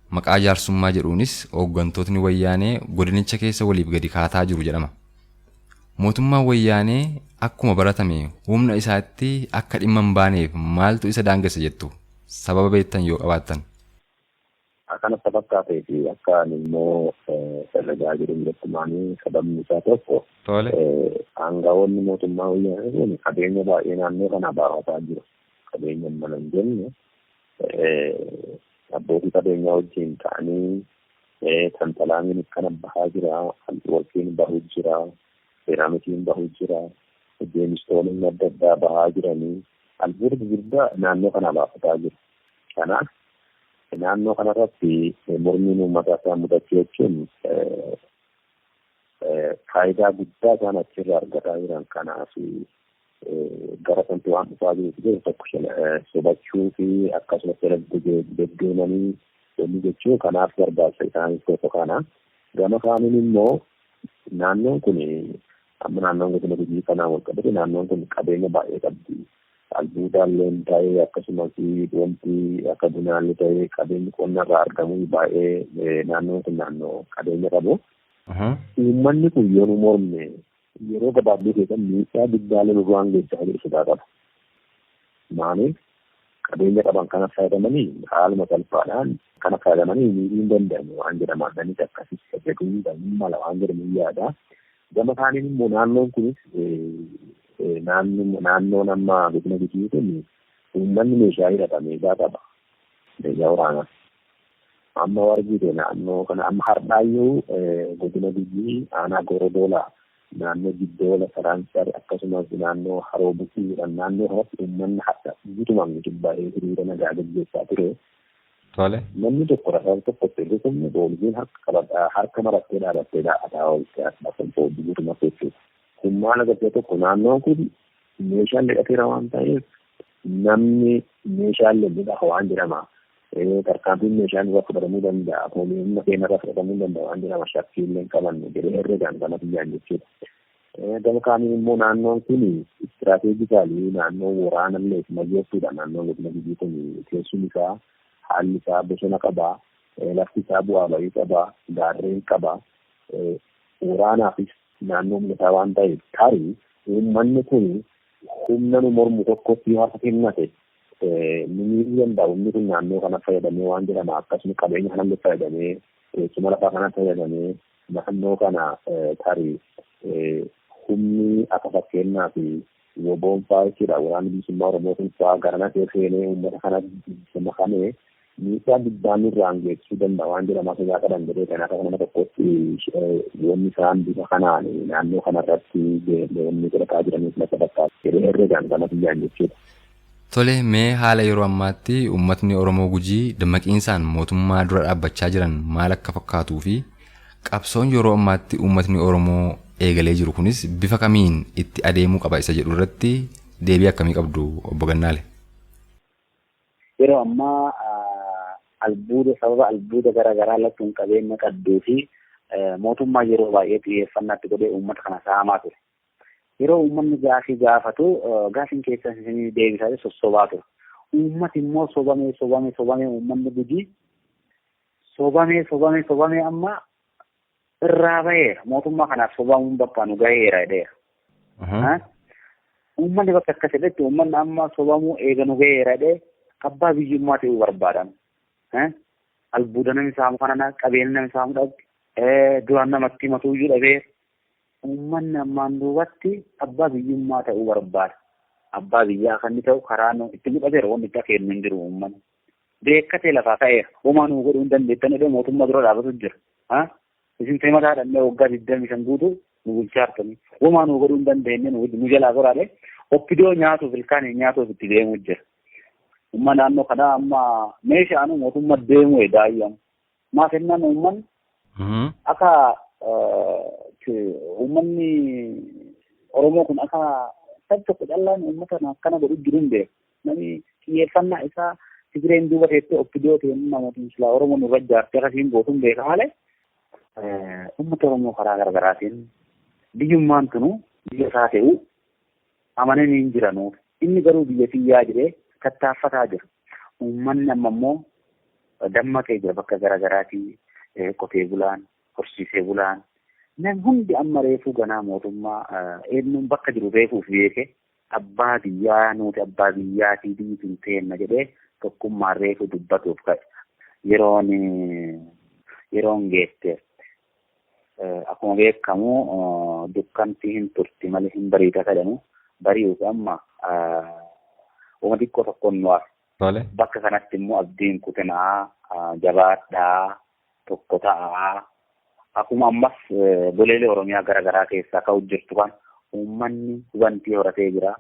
S1: Maqaa jaarsummaa jedhuunis hooggantootni wayyaanee godinicha keessa waliif gadi kaataa jiru jedhama. Mootummaan wayyaanee akkuma baratame humna isaatti akka dhimma hin baaneef maaltu isa daangessa jettu? Sababa beektan yoo qabaattan.
S3: Akkanatti fakkaatee fi akka ani immoo herregaa jiru jettumaanii sababni isaa tokko aangawoonni mootummaa wayyaanee kun qabeenya baay'ee naannoo kana baafataa jiru. Qabeenya mana hin jenne abbootii qabeenyaa wajjin ta'anii tantalaamiin akkana bahaa jira, warqiin bahuu jira, seeraamikiin bahuu jira, deemistoonni adda addaa bahaa jiranii albuuda gurguddaa naannoo kana baafataa jiru. Kanaaf naannoo kanarratti mormiin uummataa isaan mudachuu jechuun faayidaa guddaa isaan achirraa argataa jiran kanaaf gara sanatti waan dhufaa jiruuf jiru tokko sobachuu fi akkasumas deddeemanii wanni jechuu kanaaf barbaachisa isaaniif tokko kana. Gama kaaniin immoo naannoon kun amma naannoon godina Gujii kanaan wal qabate naannoon kun qabeenya baay'ee qabdi. Albuudaallee ta'ee akkasumas wanti akka bunaallee ta'ee qabeenyi qonnarraa argamu baay'ee naannoon kun naannoo qabeenya qabu. Uummanni kun yoo nu morme yeroo gabaabduu keessatti miidhaa guddaalee nurraan geessisaa jiru sodaa qaba. Maaliif qabeenya qaban kana fayyadamanii haaluma salphaadhaan kana fayyadamanii miidhuu hin danda'amu waan jedhama. Danis akkasitti jedhuu mala waan jedhamu yaada. Gama kaaniin immoo naannoon kunis naannoon amma godina Gujii kun uummanni meeshaa hidhata, meeshaa qaba. Meeshaa waraanaa. Amma wargite naannoo kana amma hardhaayyuu godina Gujii aanaa Gorodoolaa naannoo Giddoola Saraansar akkasumas naannoo Haroo Buqii jedhan naannoo kanatti uummanni hadha guutumaan guutuu baay'ee hiriira nagaa gaggeessaa ture. Namni tokko rasaasa tokkotti hin rukunne poolisiin harka marattee dhaabattee dhaabataa oolte akkasumas guutumatti jechuudha. Kun maal agarsiisa tokko naannoon kun meeshaan hidhateera waan ta'eef namni meeshaan lolluudha waan jedhama. Tarkaanfiin meeshaan irra fudhatamuu danda'a, humna keenya irra fudhatamuu danda'a waan jedhama shakkii illee hin qabanne jedhee herregaan gama biyyaan jechuudha. Gama kaaniin immoo naannoon kun istiraateejikaalii naannoo waraanallee mayyeessuudha. Naannoon godina Gujii kun teessumni isaa haalli isaa bosona qabaa, lafti isaa bu'aa bayii qabaa, gaarreen qabaa. Waraanaafis naannoo mijataa waan ta'eef tarii uummanni kun humna nu mormu tokkotti yoo harka kennate ni miidhuu danda'a. Humni kun naannoo kana fayyadamee waan jedhama akkasuma qabeenya kanallee fayyadamee teessuma lafaa kana fayyadamee naannoo kana tarii humni akka fakkeenyaaf woboon fa'aa jechuudha. Waraanni bilisummaa Oromoo kun fa'aa garana seenee uummata kana makamee miidhaa guddaan nurraan geessisuu danda'a waan jedhama sodaa qaban jedhee kan akka nama tokkotti wanni isaan bifa kanaan naannoo kanarratti wanni godhataa jiraniif natti fakkaata jedhee herregaan gama biyyaan jechuudha.
S1: Tole, mee haala yeroo ammaatti uummatni Oromoo Gujii dammaqiinsaan mootummaa dura dhaabbachaa jiran maal akka fakkaatuu fi qabsoon yeroo ammaatti uummatni Oromoo eegalee jiru kunis bifa kamiin itti adeemuu qaba isa jedhu irratti deebii akkamii qabdu obbo Gannaale?
S7: Yeroo ammaa albuuda sababa albuuda garaagaraa laftuun qabeenya qabduu fi mootummaa yeroo baay'ee xiyyeeffannaatti godhee uummata kana saamaa ture. Yeroo uummanni gaafii gaafatu gaafiin keessa isinii deebisaa sossobaa ture. Uummati immoo sobamee sobamee sobamee uummanni Gujii sobamee sobamee sobamee amma irraa baheera. Mootummaa kanaaf sobamuun bakka nu gaheera jedheera. Uummanni bakka akkas jedhetti uummanni amma sobamuu eega nu gaheera jedhee abbaa biyyummaa ta'uu barbaadan. Albuuda namni saamu kana qabeenya namni saamu dhabe duraan namatti himatu iyyuu dhabeera. Uummanni ammaan duubatti abbaa biyyummaa ta'uu barbaada. Abbaa biyyaa kan inni ta'u karaa nu itti mul'ateera wanti itti akeeknu hin jiru uummanni. Beekkatee lafaa ka'eera. Homaa nuu godhuu hin dandeettan jedhee mootummaa dura dhaabatu jira. Isin mataa dhannee waggaa 25 guutuu nu bulchaa jirtanii. Homaa nuu godhuu hin dandeenye nu jalaa goraadhe oppidoo nyaatuuf ilkaan nyaatuuf itti deemuu jira. Uummanni naannoo kanaa amma meeshaanuu mootummaa deemuu daa'imman. Maaf jennaan uummanni akka uummanni Oromoo kun akka sab tokko callaan uummata akkana godhu jiru hin beeku. Namni xiyyeeffannaa isaa Tigireen duuba teessee oppidoo ta'een namoota silaa Oromoo nurra jaartee akkasiin gootuun beeka malee uummata Oromoo karaa garaagaraatiin biyyummaan tunu biyya isaa ta'uu amananii hin jiranuuf inni garuu biyya kiyyaa jedhee tattaaffataa jira. Uummanni amma immoo dammaqee jira bakka garaagaraatii qotee bulaan, horsiisee bulaan namni hundi amma reefuu ganaa mootummaa eenyuun bakka jiru reefuuf beeke abbaa biyyaa nuti abbaa biyyaatii biyyi tun teenna jedhee tokkummaan reefuu dubbatuuf ka'e. Yeroon geette akkuma beekamu dukkanti hin turti malee hin bariita jedhamu bari'uuf amma uuma xiqqoo tokkoon nu hafe. Bakka kanatti immoo abdiin kutinaa jabaadhaa tokko ta'aa akkuma ammas goleelee Oromiyaa garaagaraa keessaa ka'u jirtu kan uummanni hubantii horatee jira.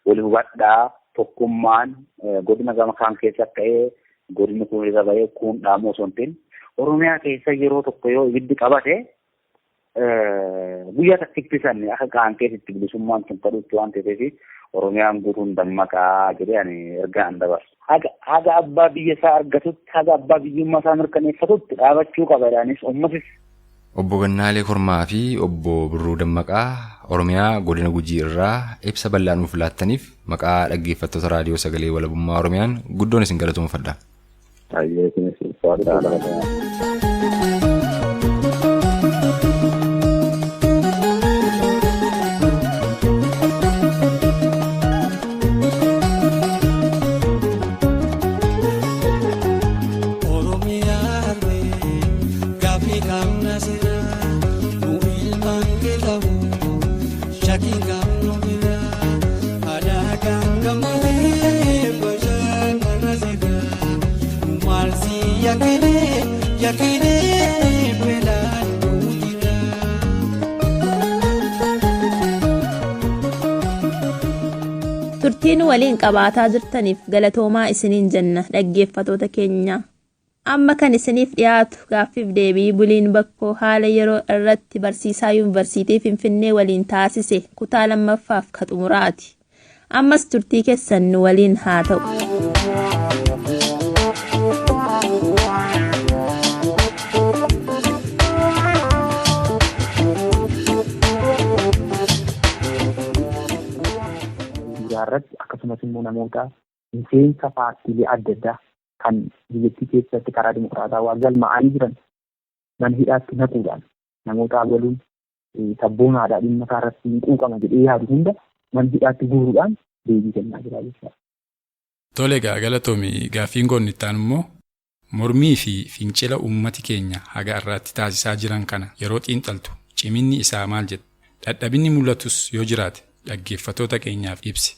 S7: Wal hubadhaa tokkummaan godina gama kaan keessa ka'ee godinni kun irra bahee kun dhaamu osoo hin ta'in Oromiyaa keessa yeroo tokko yoo ibiddi qabate guyyaa takkitti san akka kaan keessatti bilisummaan sun kadhutti waan ta'eef Oromiyaan guutuun dammaqaa jedhee ani ergaa an dabarsu. Haga abbaa biyya isaa argatutti haga abbaa biyyummaa isaa mirkaneeffatutti dhaabachuu qaba jedhanis uummatis.
S1: Obbo Gannaalee Kormaa fi Obbo Birruu Dammaqaa Oromiyaa godina Gujii irraa ibsa bal'aa nuuf laattaniif maqaa dhaggeeffattoota raadiyoo sagalee walabummaa Oromiyaan guddoon isin galatoomfadha.
S3: Baay'ee isinis ulfaadha.
S2: Turtiin waliin qabaataa jirtaniif galatoomaa isiniin jenna dhaggeeffatoota keenya. Amma kan isiniif dhiyaatu gaaffiif deebii Buliin Bakkoo haala yeroo irratti barsiisaa yuunivarsiitii Finfinnee waliin taasise kutaa lammaffaaf ka xumuraati. Ammas turtii keessan nu waliin haa ta'u.
S4: Irratti akkasumas immoo namoota miseensa paartiilee adda addaa kan biyyattii keessatti karaa dimokiraatawaa galmaa'anii jiran mana hidhaatti naquudhaan namoota galuun sabboonaadhaa dhimma isaa irratti hin quuqama jedhee yaadu hunda mana hidhaatti guuruudhaan deebii kennaa jira jechuudha.
S6: Tole egaa galatoomi gaaffiin goonni itti aanu immoo mormii fi fincila uummati keenya haga irraatti taasisaa jiran kana yeroo xiinxaltu ciminni isaa maal jedha? Dadhabinni mul'atus yoo jiraate dhaggeeffattoota keenyaaf ibsi.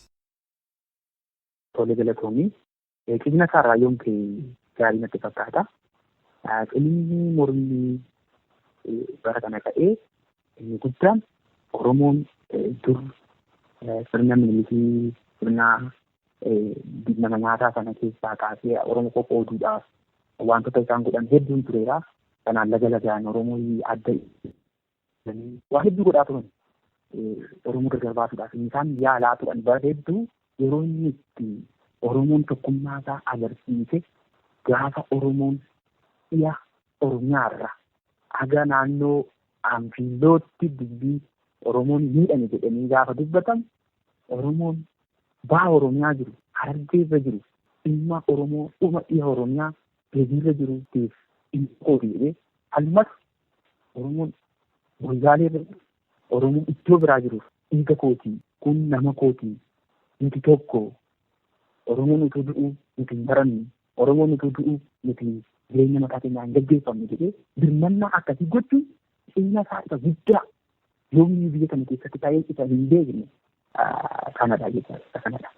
S4: Tole galatoomii cimina isaarraa yoom ta'e gaarii natti fakkaata. Ciminni mormii bara kana ka'ee inni guddaan Oromoon dur sirna Minilikii sirna nama nyaataa sana keessaa kaasee Oromoo qoqqooduudhaaf wantoota isaan godhan hedduun tureera. Kanaan laga lagaan Oromoo adda
S8: Waan hedduu godhaa turan Oromoo gargar baasuudhaaf isaan yaalaa turan bara hedduu yeroo inni itti Oromoon tokkummaa isaa agarsiise gaafa Oromoon dhiya Oromiyaarra haga naannoo Anfiilootti dubbii Oromoon miidhame jedhanii gaafa dubbatan Oromoon baha Oromiyaa jiru Harargeerra jiru dhimma Oromoo dhuma dhiya Oromiyaa Beejiirra jiruutiif dhimma kooti jedhee almas Oromoon Goyyaaleerra jiru Oromoon iddoo biraa jiruuf dhiiga kootii kun nama kootii nuti tokko Oromoon utuu du'uu nuti hin barannu Oromoon utuu du'uu nuti jireenya mataa keenyaa hin gaggeeffamnu jedhee birmannaa akkasii gochuun cimina isaa isa guddaa yoomni biyya kana keessatti ta'ee isa hin beekne sanadha jechuudha sanadha.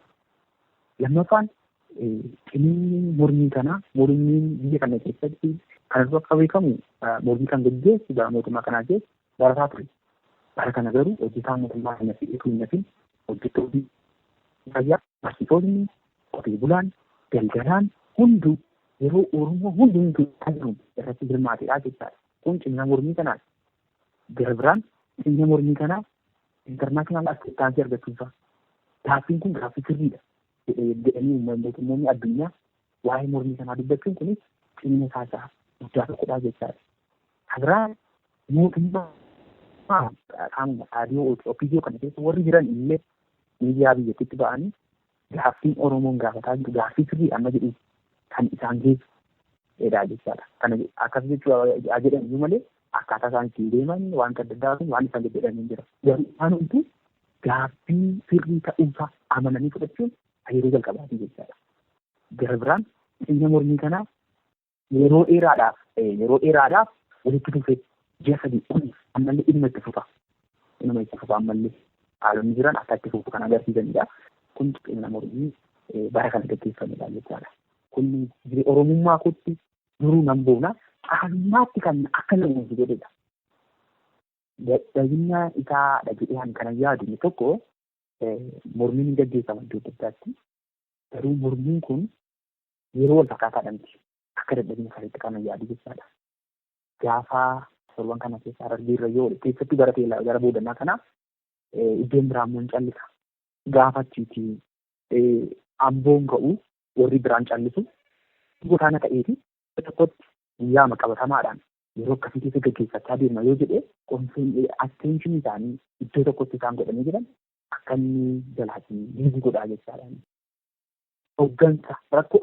S8: Lammaffaan ciminni mormii kanaa mormiin biyya kana keessatti kan dura akka beekamu mormii kan gaggeessu gara mootummaa kanaa keessa barataa ture. Bara kana garuu hojjetaa mootummaa kana utuu hin hafin hojjettoonni fayyaa barsiisonni qotee bulaan daldalaan hunduu yeroo Oromoo hundumtuu kan irratti hirmaatedha jechaadha. Kun cimina mormii kanaati. Gara biraan cimina mormii kanaa intarnaashinaal akseeptaansii argachuusaa gaaffiin kun gaaffii sirriidha jedhanii mootummoonni addunyaa waa'ee mormii kanaa dubbachuun kunis cimina isaa guddaa tokkodha jechaadha. Kan mootummaa qaamuma raadiyoo OPDO kana keessa warri jiran illee miidiyaa biyyattiitti ba'anii gaaffiin Oromoon gaafataa jiru gaaffii sirrii amma jedhu kan isaan geessu jechaadha. Kana akkas jechuu jedhan iyyuu malee akkaataa isaan ittiin deeman wanta adda addaa kun waan isaan jedhanii jira. Garuu isaan hunduu gaaffii sirrii ta'uusaa amananii fudhachuun yeroo jalqabaatii jechaadha. Gara biraan cimina mormii kanaa yeroo dheeraadhaaf walitti fufee ji'a 3 oliif ammallee dhimma itti fufa. Dhimma itti fufa ammallee haalonni jiran akka itti fufu kan agarsiisanidha. Kun cimina mormii bara kana gaggeeffamedha jechaadha. Kun Oromummaa kootti duruu nan boona caalummaatti kan akka nama godhedha. Dadhabina isaa jedhee ani kana yaadu inni tokko mormiin hin gaggeeffama iddoo adda addaatti. Garuu mormiin kun yeroo wal fakkaataadha miti. Akka dadhabina isaatti kan yaadu jechaadha. Gaafa torban kana keessa Harargeerra yoo oole keessattuu gara teelaa gara boodannaa kana iddoon biraa immoo hin callisa. Gaafa achiiti Amboon ga'u warri biraan callisu gotaana ta'eeti tokkotti guyyaama qabatamaadhaan yeroo akkasii keessa gaggeeffachaa deema yoo jedhee attention isaanii iddoo tokkotti isaan godhanii jiran akka inni jalaatii liigii godhaa jechaadha. Hoggansa rakkoo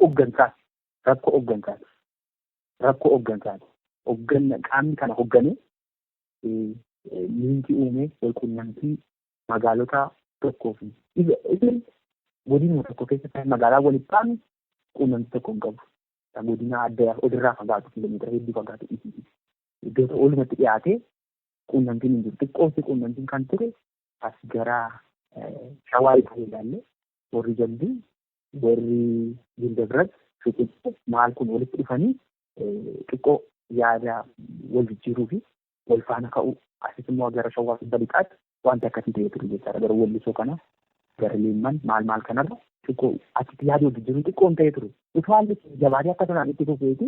S8: hoggansaati. Hogganna qaamni kana hogganee liinkii uumee walquunnamtii magaalota tokkoo fi godinuma tokko keessatti magaalaa walitti qaame quunnamtii tokko hin qabu. Godina adda olirraa fagaatu kiiloomeetira hedduu fagaatu iddoo olumatti dhiyaatee quunnamtiin hin jiru. Xiqqootti quunnamtiin kan ture as gara Shawaa ta'ee ilaalle warri Jalduu warri Gindabrat Shuquxxee maal kun walitti dhufanii xiqqoo yaada wal jijjiiruu fi wal faana ka'uu asis immoo gara Shawaa kibba lixaatti wanti akkasii ta'ee ture jechaadha. Gara Wallisoo kana gara Leemman maal maal kanarra xiqqoo achitti yaada wal jijjiiruu xiqqoon ta'ee ture. Utaalli jabaatee akka sanaan itti fufeeti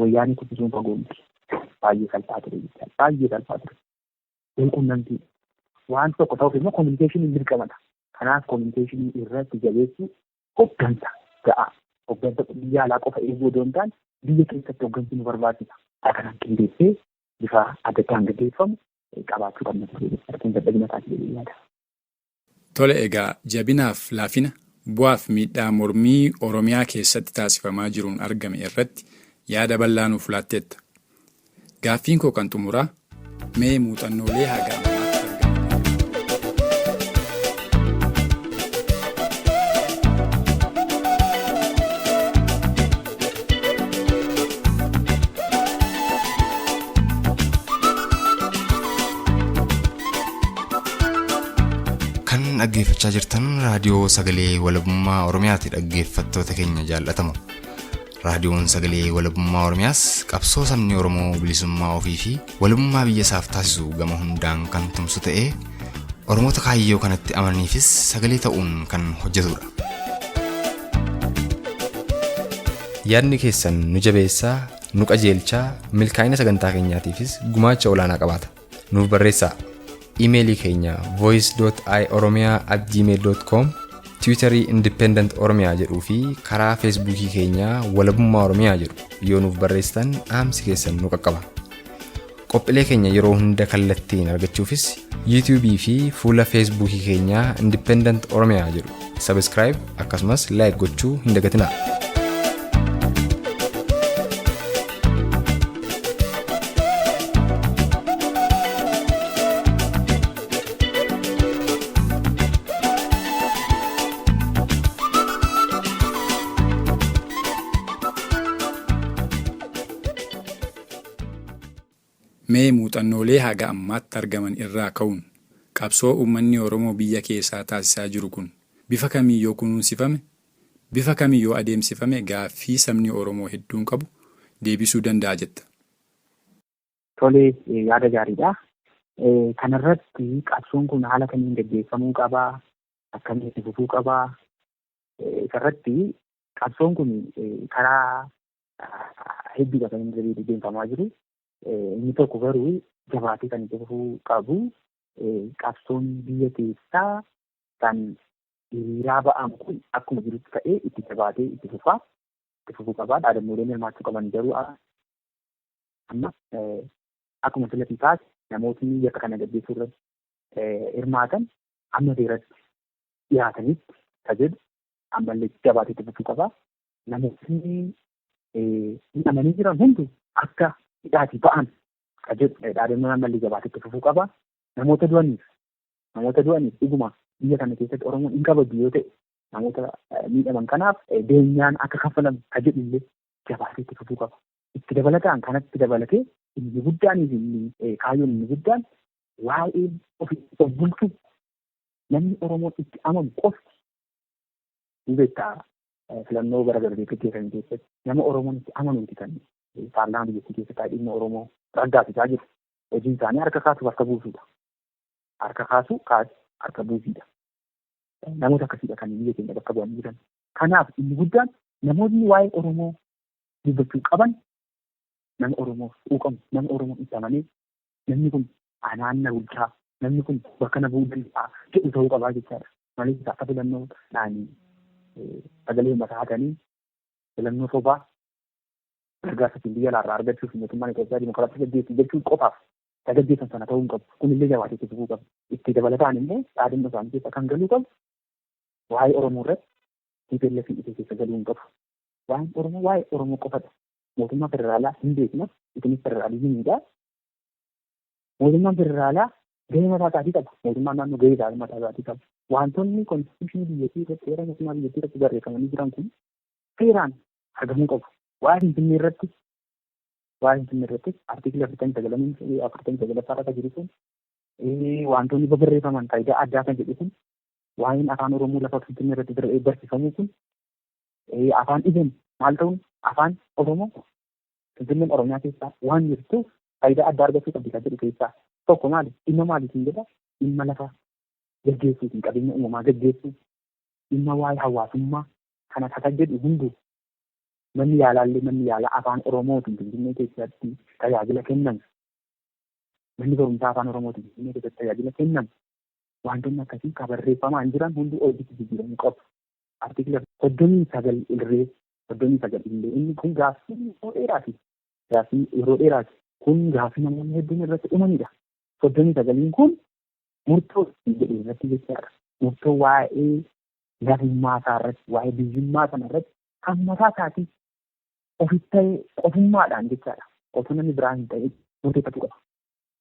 S8: wayyaanii kuffisuun fagoo miti. Baay'ee salphaa ture jechaadha. Baay'ee salphaa ture. Walquunnamtii waan tokko ta'uuf immoo kominikeeshiniin dirqamadha. Kanaaf kominikeeshinii irratti jabeessuu hoggansa ga'a. Hoggansa biyya alaa qofa eeguu odoo hin taane biyya keessatti hoggansi nu barbaachisa. Kanaan qindeessee bifa adda addaan gaggeeffamu qabaachuu qabna ture jechaadha. Kun dadhabina isaati jedhee yaada.
S6: Tole egaa jabinaaf laafina bu'aaf miidhaa mormii Oromiyaa keessatti taasifamaa jiruun argame irratti yaada bal'aa nuuf laatteetta. Gaaffiin koo kan xumuraa mee muuxannoolee haga ammaatti argaman.
S1: Kan dhaggeeffachaa jirtan raadiyoo sagalee walabummaa Oromiyaati dhaggeeffattoota keenya jaallatamu. Raadiyoon sagalee walabummaa Oromiyaas qabsoo sabni Oromoo bilisummaa ofii fi walabummaa biyya isaaf taasisu gama hundaan kan tumsu ta'ee Oromoota kaayyoo kanatti amananiifis sagalee ta'uun kan hojjetudha. Yaadni keessan nu jabeessaa, nu qajeelchaa, milkaa'ina sagantaa keenyaatiifis gumaacha olaanaa qabaata. Nuuf barreessaa. Iimeelii keenya voice.ioromia@gmail.com, Tiwiitarii Independent Oromiyaa jedhuu fi karaa Feesbuukii keenyaa Walabummaa Oromiyaa jedhu yoo nuuf barreessitan dhaamsi keessan nu qaqqaba. Qophiilee keenya yeroo hunda kallattiin argachuufis YouTube fi fuula Feesbuukii keenyaa Independent Oromiyaa jedhu subscribe akkasumas like gochuu hin dagatinaa.
S6: Mee muuxannoolee haga ammaatti argaman irraa ka'uun qabsoo uummanni Oromoo biyya keessaa taasisaa jiru kun bifa kamiin yoo kunuunsifame, bifa kamiin yoo adeemsifame gaaffii sabni Oromoo hedduun qabu deebisuu danda'a jetta?
S8: Tole, yaada gaariidha. Kanarratti qabsoon kun haala kamiin gaggeeffamuu qabaa? Akkamiin itti fufuu qabaa? Isarratti qabsoon kun karaa hedduudha kan inni gaggeeffamaa jiru. Inni tokko garuu jabaatee kan itti fufuu qabu qabsoon biyya keessaa kan hiriiraa ba'amu kun akkuma jirutti ta'ee itti jabaatee itti fufaa. Itti fufuu qabaa. Dhaadannooleen hirmaachuu qaban garuu amma akkuma filatii taate namootni yakka kana gaggeessuu irratti hirmaatan amma seeratti dhiyaatanitti ka jedhu ammallee jabaatee itti fufuu qaba. Namootni hidhamanii jiran hundi akka hidhaatii ba'an ka jedhu dhaadannoon ammallee jabaatee itti fufuu qaba. Namoota du'aniif dhuguma biyya kana keessatti Oromoon hin kabaju yoo ta'e namoota miidhaman kanaaf beenyaan akka kaffalamu ka jedhu illee jabaatee itti fufuu qaba. Itti dabalataan kanatti dabalatee inni guddaanii fi inni kaayyoon inni guddaan waa'ee ofii of bulchuu namni Oromoon itti amanu qofti ni beektaa filannoo bara darbee gaggeeffame keessatti nama Oromoon itti amanuuti kan paarlaamaa biyyattii keessatti taa'ee dhimma Oromoo raggaasisaa jiru. Hojiin isaanii harka kaasuuf harka buusuudha. Harka kaasuu kaasi harka buusiidha. Namoota akkasiidha kan biyya keenya bakka bu'anii jiran. Kanaaf inni guddaan namootni waa'ee Oromoo dubbachuu qaban nama Oromoof quuqamu, nama Oromoo itti amanee namni kun anaan na bulchaa, namni kun bakka na bu'uu danda'a jedhu ta'uu qabaa jechaadha. Malee akka filannoodhaan sagalee uummataa hatanii filannoo sobaa gargaarsa ittiin biyya alaarraa argachuuf mootummaan Itoophiyaa dimokiraasii gaggeessu jechuu qofaaf gaggeessan sana ta'uu hin qabu. Kunillee jabaatee itti fufuu qaba. Itti dabalataan immoo dhaadannoo isaanii keessa kan galuu qabu waa'ee Oromoo irratti TPLF hidhite keessa galuu hin qabu. Waa'een Oromoo waa'ee Oromoo qofadha. Mootummaa federaalaa hin beekna. Isinis federaalizimiidha. Mootummaan federaalaa gahee mataa isaatii qaba. Mootummaan naannoo gahee mataa isaatii qaba. Wantoonni konstituushinii biyyattii irratti seera mootummaa biyyattii irratti barreeffamanii jiran kun seeraan argamuu qabu. Waa'ee Finfinnee irratti artiikilii 49 irra jiru sun wantoonni barreeffaman faayidaa addaa kan jedhu kun waa'een afaan Oromoo lafa Finfinnee irratti barsiifamuu kun afaan dhibeen maal ta'uun afaan Oromoo Finfinneen Oromiyaa keessaa waan jirtuuf faayidaa addaa argachuu qabdi kan jedhu keessaa tokko maali? Dhimma maaliitiin jedha? Dhimma lafa gaggeessuutiin qabeenya uumamaa gaggeessuu, dhimma waa'ee hawaasummaa kana kan jedhu hunduu manni yaalaallee manni yaalaa afaan Oromootiin Finfinnee keessatti tajaajila kennamu. Manni barumsaa afaan Oromootiin Finfinnee keessatti tajaajila kennamu. Wantoonni akkasii kan barreeffamaan jiran hunduu hojiitti jijjiiramuu qabu. Artiikila 39 illee 39 illee inni kun gaaffii yeroo dheeraati. Gaaffii yeroo dheeraati. Kun gaaffii namoonni hedduun irratti dhumanidha. 39 kun murtoo jedhu irratti jechaadha. Murtoo waa'ee lafummaa isaa irratti, waa'ee biyyummaa sana irratti kan mataa isaatii ofitti ta'ee qofummaadhaan jechaadha. Otoo namni biraa hin ta'in murteeffachuu qaba.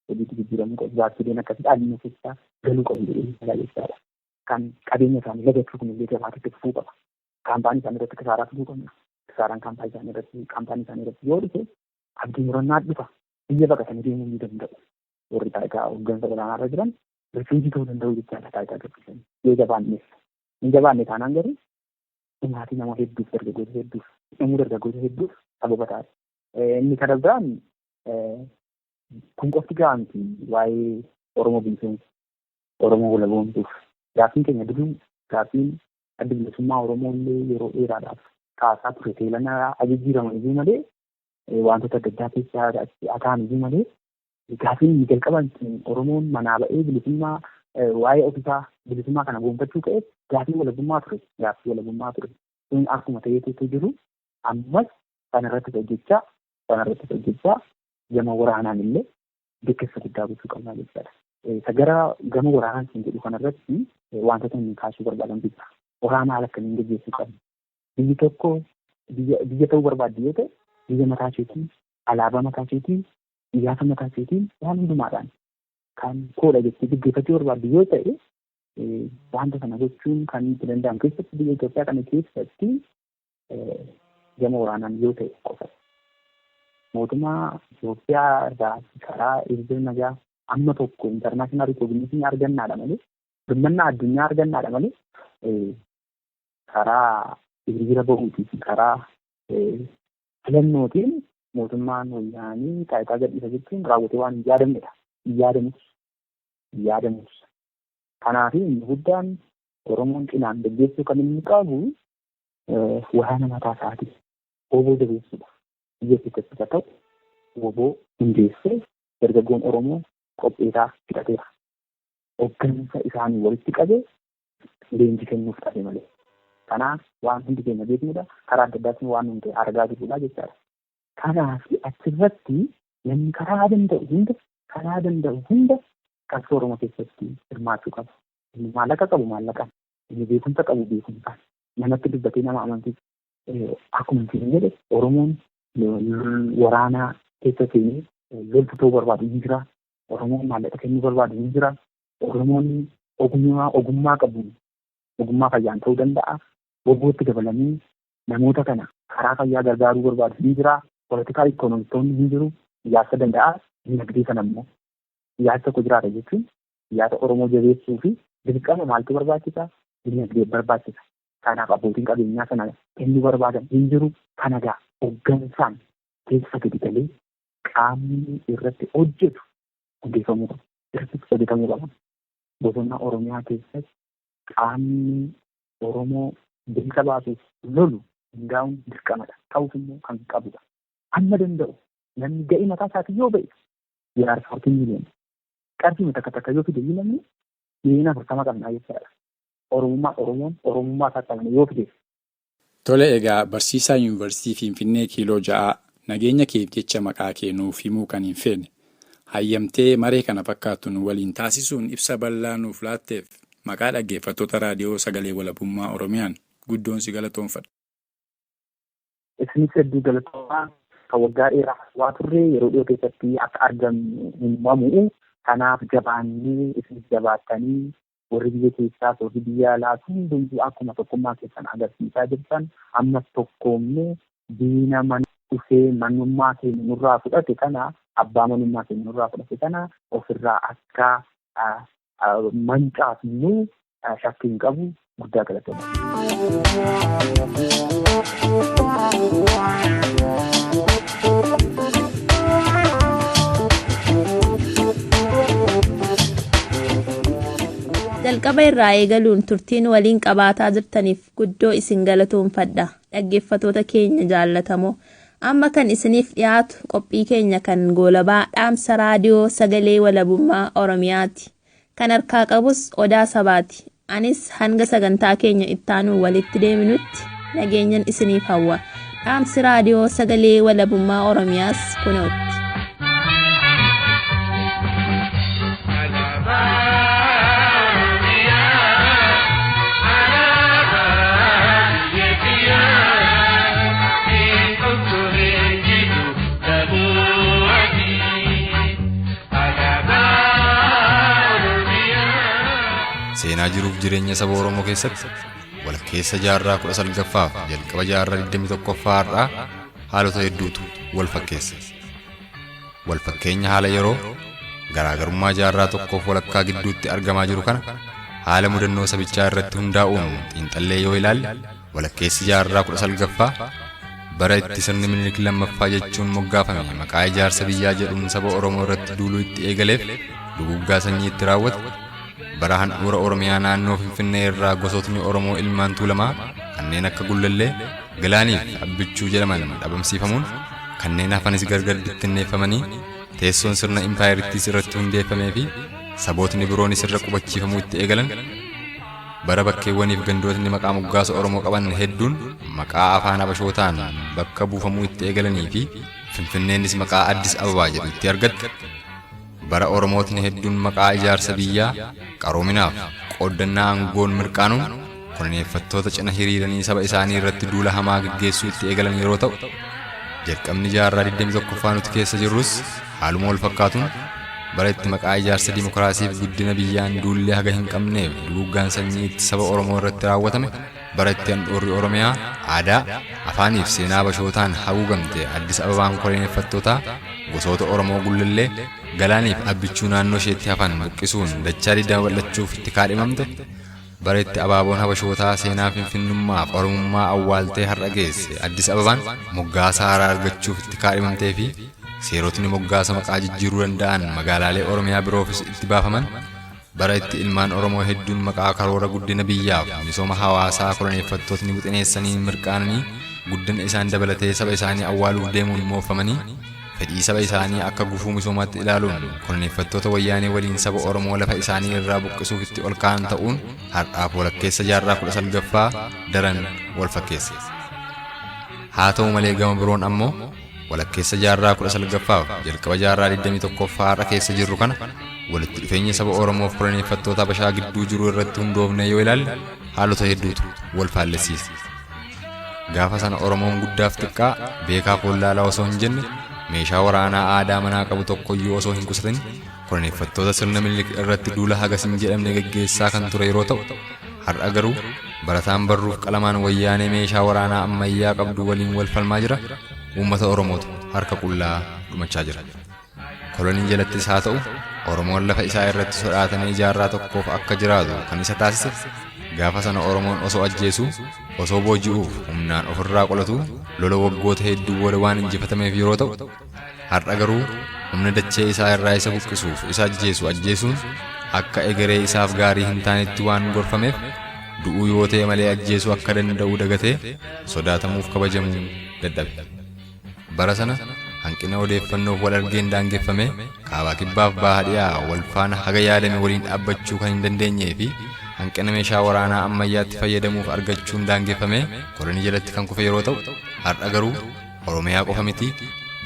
S8: Hojiitti jijjiiramuu qabu. Gaaffileen akkasii dhaabbiin keessaa galuu qabu jedhee jechaadha. Kan qabeenya isaanii lagachuu kun illee jabaatee fufuu qaba. Kaampaanii isaanii irratti kisaaraa fiduu qabna. Kisaaraan kaampaanii isaanii irratti yoo dhufe abdii murannaa dhufa. Biyya baqatanii deemuu ni danda'u. Warri taayitaa hooggansa olaanaa irra jiran rifuujii ta'uu danda'u jechaadha taayitaa gaggeessanii. Yoo jabaanneef. Hin jabaanne taanaan garuu dhumaatii nama hedduuf dargaggoota hedduuf dhumuu dargaggoota hedduuf sababa ta'a. Inni kan biraan kun qofti gahaa miti waa'ee Oromoo bilisoomsuuf, Oromoo walaboomsuuf. Gaaffiin keenya duruu gaaffiin adda bilisummaa Oromoo illee yeroo dheeraadhaaf kaasaa ture teelanaa jijjiiraman iyyuu malee wantoota adda addaa keessaa ta'an iyyuu malee Gaaffiin inni jalqaba Oromoon manaa ba'ee bilisummaa waa'ee ofiisaa bilisummaa kana gonfachuu ka'e gaaffii walabummaa ture. Gaaffii walabummaa ture. Sun akkuma ta'eetu jiru ammas kanarratti hojjechaa gama waraanaan illee deeggarsa guddaa gochuu qabna jechaadha. Isa gara gama waraanaan siin jedhu kanarratti wantoota inni kaasuu barbaadan jira. Waraana haala akkamiin gaggeessuu qabna? Biyyi tokko biyya ta'uu barbaaddi yoo ta'e biyya mataa isheetiin, alaabaa mataa isheetiin, siyaasa mataa isheetiin waan hundumaadhaan kan koodha jettee gaggeeffachuu barbaaddu yoo ta'e wanta sana gochuun kan itti danda'amu keessatti biyya Itoophiyaa kana keessatti gama waraanaan yoo ta'e qofa. Mootummaa Itoophiyaa irraa karaa hiriira nagaa amma tokko intarnaashinaal rikooginishinii argannaadha malee birmannaa addunyaa argannaadha malee karaa hiriira bahuutii fi karaa filannootiin mootummaan wayyaanii taayitaa gadhiisa jechuun raawwatee waan hin yaadamnedha. Hin yaadamus. Hin yaadamus. Kanaaf inni guddaan Oromoon cinaan gaggeessuu kan inni qabu waraana mataa isaatii oboo jabeessuudha. Biyya keessatti haa ta'u oboo hundeessee dargaggoon Oromoo qopheesaa fixateera. Hooggansa isaanii walitti qabee leenjii kennuuf dhabe malee. Kanaaf waan hundi keenya beeknudha. Karaa adda addaatiin waan nuti argaa jirrudha jechaadha. Kanaaf achirratti namni karaa danda'u hunda qabsoo Oromoo keessatti hirmaachuu qaba. Inni maallaqa qabu maallaqaan, inni beekumsa qabu beekumsaan, namatti dubbatee nama amansiisu. Akkuma isin jedhe Oromoon waraanaa keessa seenee loltu ta'uu barbaadu ni jira. Oromoon maallaqa kennuu barbaadu ni jira. Oromoon ogummaa qabu ogummaa fayyaan ta'uu danda'a. Bobbootti dabalamee namoota kana karaa fayyaa gargaaruu barbaadu ni jira. Poolitikaa ikoonomistoonni ni jiru. Ijaarsa danda'a. Dinagdee sana immoo ijaarsa tokko jiraata jechuun ijaarsa Oromoo jabeessuu fi dirqama maaltu barbaachisa? Dinagdee barbaachisa. Kanaaf abbootiin qabeenyaa sana kennuu barbaadan hin jiru. Kana egaa hooggansaan keessa gadi galee qaamni irratti hojjetu hundeeffamuu qaba. Irratti hojjetamuu qaba. Bosona Oromiyaa keessatti qaamni Oromoo bilisa baasuuf lolu hundaa'uun dirqamadha. Ta'uuf immoo kan qabudha. Amma danda'u namni ga'ee mataa isaatii yoo ba'e jaarsa 14 miliyoona. Qarshii takka takka yoo fide namni 40 miliyoona qabnaa jechaadha. Oromummaa Oromoon Oromummaa isaa qabna yoo fide.
S6: Tole egaa barsiisaa Yuunivarsiitii Finfinnee kiiloo 6 nageenya keef jecha maqaa kee nuuf himuu kan hin feene hayyamtee maree kana fakkaatu nu waliin taasisuun ibsa bal'aa nuuf laatteef maqaa dhaggeeffattoota raadiyoo sagalee walabummaa Oromiyaan guddoon si galatoonfadha.
S8: Isinis hedduu galatoomaa kan waggaa dheeraa waa turre yeroo dhiyoo keessatti akka argamnu himamu. Kanaaf jabaannee isinis jabaattanii warri biyya keessaas warri biyya alaas hundumtuu akkuma tokkummaa keessan agarsiisaa jirtan ammas tokkoomnee diina mana dhufee manummaa keenya nurraa fudhate kana abbaa manummaa keenya nurraa fudhate kana ofirraa akka mancaafnu shakkii hin qabu guddaa galatooma.
S2: Jalqaba irraa eegaluun turtiin waliin qabaataa jirtaniif guddoo isin galatoonfadha. Dhaggeeffattoota keenya jaallatamoo. Amma kan isiniif dhiyaatu qophii keenya kan goolabaa dhaamsa raadiyoo sagalee walabummaa Oromiyaati. Kan harkaa qabus Odaa Sabaati. Anis hanga sagantaa keenya ittaanuu walitti deeminutti nageenyan isiniif hawwa. Dhaamsi raadiyoo sagalee walabummaa Oromiyaas kunootti.
S1: Seenaa jiruuf jireenya saba Oromoo keessatti walkeessa jaarraa 19ffaa fi jalqaba jaarraa 21ffaa har'aa haalota hedduutu wal fakkeessa. Wal fakkeenya haala yeroo garaagarummaa jaarraa tokkoof walakkaa gidduutti argamaa jiru kana haala mudannoo sabichaa irratti hundaa'uun xiinxallee yoo ilaalle walakkeessi jaarraa 19ffaa bara itti sirni Minilik lammaffaa jechuun moggaafame maqaa ijaarsa biyyaa jedhuun saba Oromoo irratti duuluu itti eegaleef duguuggaa sanyii itti raawwate bara handhuura Oromiyaa naannoo Finfinnee irraa gosootni Oromoo ilmaan Tuulamaa kanneen akka Gullallee, Galaanii fi Abbichuu jedhaman dhabamsiifamuun kanneen hafanis gargar bittinneeffamanii teessoon sirna impaayeriittis irratti hundeeffamee fi sabootni biroonis irra qubachiifamuu itti eegalan, bara bakkeewwaniif gandootni maqaa moggaasa Oromoo qaban hedduun maqaa afaan Habashootaan bakka buufamuu itti eegalanii fi Finfinneenis maqaa Addis Ababaa jedhu itti argatte, bara Oromootni hedduun maqaa ijaarsa biyyaa qaroominaaf qooddannaa aangoon mirqaanuun koloneeffattoota cina hiriiranii saba isaanii irratti duula hamaa geggeessuu itti eegalan yeroo ta'u, jalqabni jaarraa 21ffaa nuti keessa jirrus haaluma wal fakkaatuun bara itti maqaa ijaarsa dimokiraasiif guddina biyyaan duullee haga hin qabneef duguuggaan sanyii itti saba Oromoo irratti raawwatame, bara itti handhuurri Oromiyaa aadaa, afaaniif seenaa Habashootaan haguugamte Addis Ababaan koloneeffattootaa gosoota Oromoo Gullallee, Galaaniif Abbichuu naannoo isheetti hafan buqqisuun dachaa 20 bal'achuuf itti kaadhimamte, bara itti abaaboon Habashootaa seenaa Finfinnummaaf Oromummaa awwaaltee har'a geesse Addis Ababaan moggaasa haaraa argachuuf itti kaadhimamtee fi seerotni moggaasa maqaa jijjiiruu danda'an magaalaalee Oromiyaa biroofis itti baafaman, bara itti ilmaan Oromoo hedduun maqaa karoora guddina biyyaaf misooma hawaasaa koloneeffattootni wixineessaniin mirqaananii guddina isaan dabalatee saba isaanii awwaaluuf deemuun mooffamanii fedhii saba isaanii akka gufuu misoomaatti ilaaluun koloneeffattoota Wayyaanee waliin saba Oromoo lafa isaanii irraa buqqisuuf itti ol ka'an ta'uun har'aaf walakkeessa jaarraa 19ffaa daran wal fakkeessa. Haa ta'u malee gama biroon ammoo walakkeessa jaarraa 19ffaaf jalqaba jaarraa 21ffaa har'a keessa jirru kana walitti dhufeenya saba Oromoof koloneeffattoota Habashaa gidduu jiru irratti hundoofnee yoo ilaalle haalota hedduutu wal faallessiisa. Gaafa sana Oromoon guddaaf xiqqaa, beekaaf wallaalaa osoo hin jenne, meeshaa waraanaa aadaa manaa qabu tokkoyyuu osoo hin qusatin koloneeffattoota sirna Minilik irratti duula hagas hin jedhamne geggeessaa kan ture yeroo ta'u, har'a garuu barataan barruuf qalamaan Wayyaanee meeshaa waraanaa ammayyaa qabdu waliin wal falmaa jira, uummata Oromootu harka qullaa dhumachaa jira. Kolonii jalattis haa ta'u, Oromoon lafa isaa irratti sodaatamee jaarraa tokkoof akka jiraatu kan isa taasise, gaafa sana Oromoon osoo ajjeesuu, osoo booji'uuf humnaan ofirraa qolatuu lola waggoota hedduu booda waan injifatameef yeroo ta'u, har'a garuu humna dachee isaa irraa isa buqqisuuf isa ajjeesu ajjeesuun akka egeree isaaf gaarii hin taanetti waan gorfameef du'uu yoo ta'e malee ajjeesuu akka danda'u dagatee sodaatamuuf kabajamuu dadhabe. Bara sana hanqina odeeffannoof wal argeen daangeffamee kaabaa kibbaaf baha dhiyaa wal faana haga yaadame waliin dhaabbachuu kan hin dandeenyee fi hanqina meeshaa waraanaa ammayyaatti fayyadamuuf argachuun daangeffamee kolonii jalatti kan kufe yeroo ta'u, har'a garuu Oromiyaa qofa miti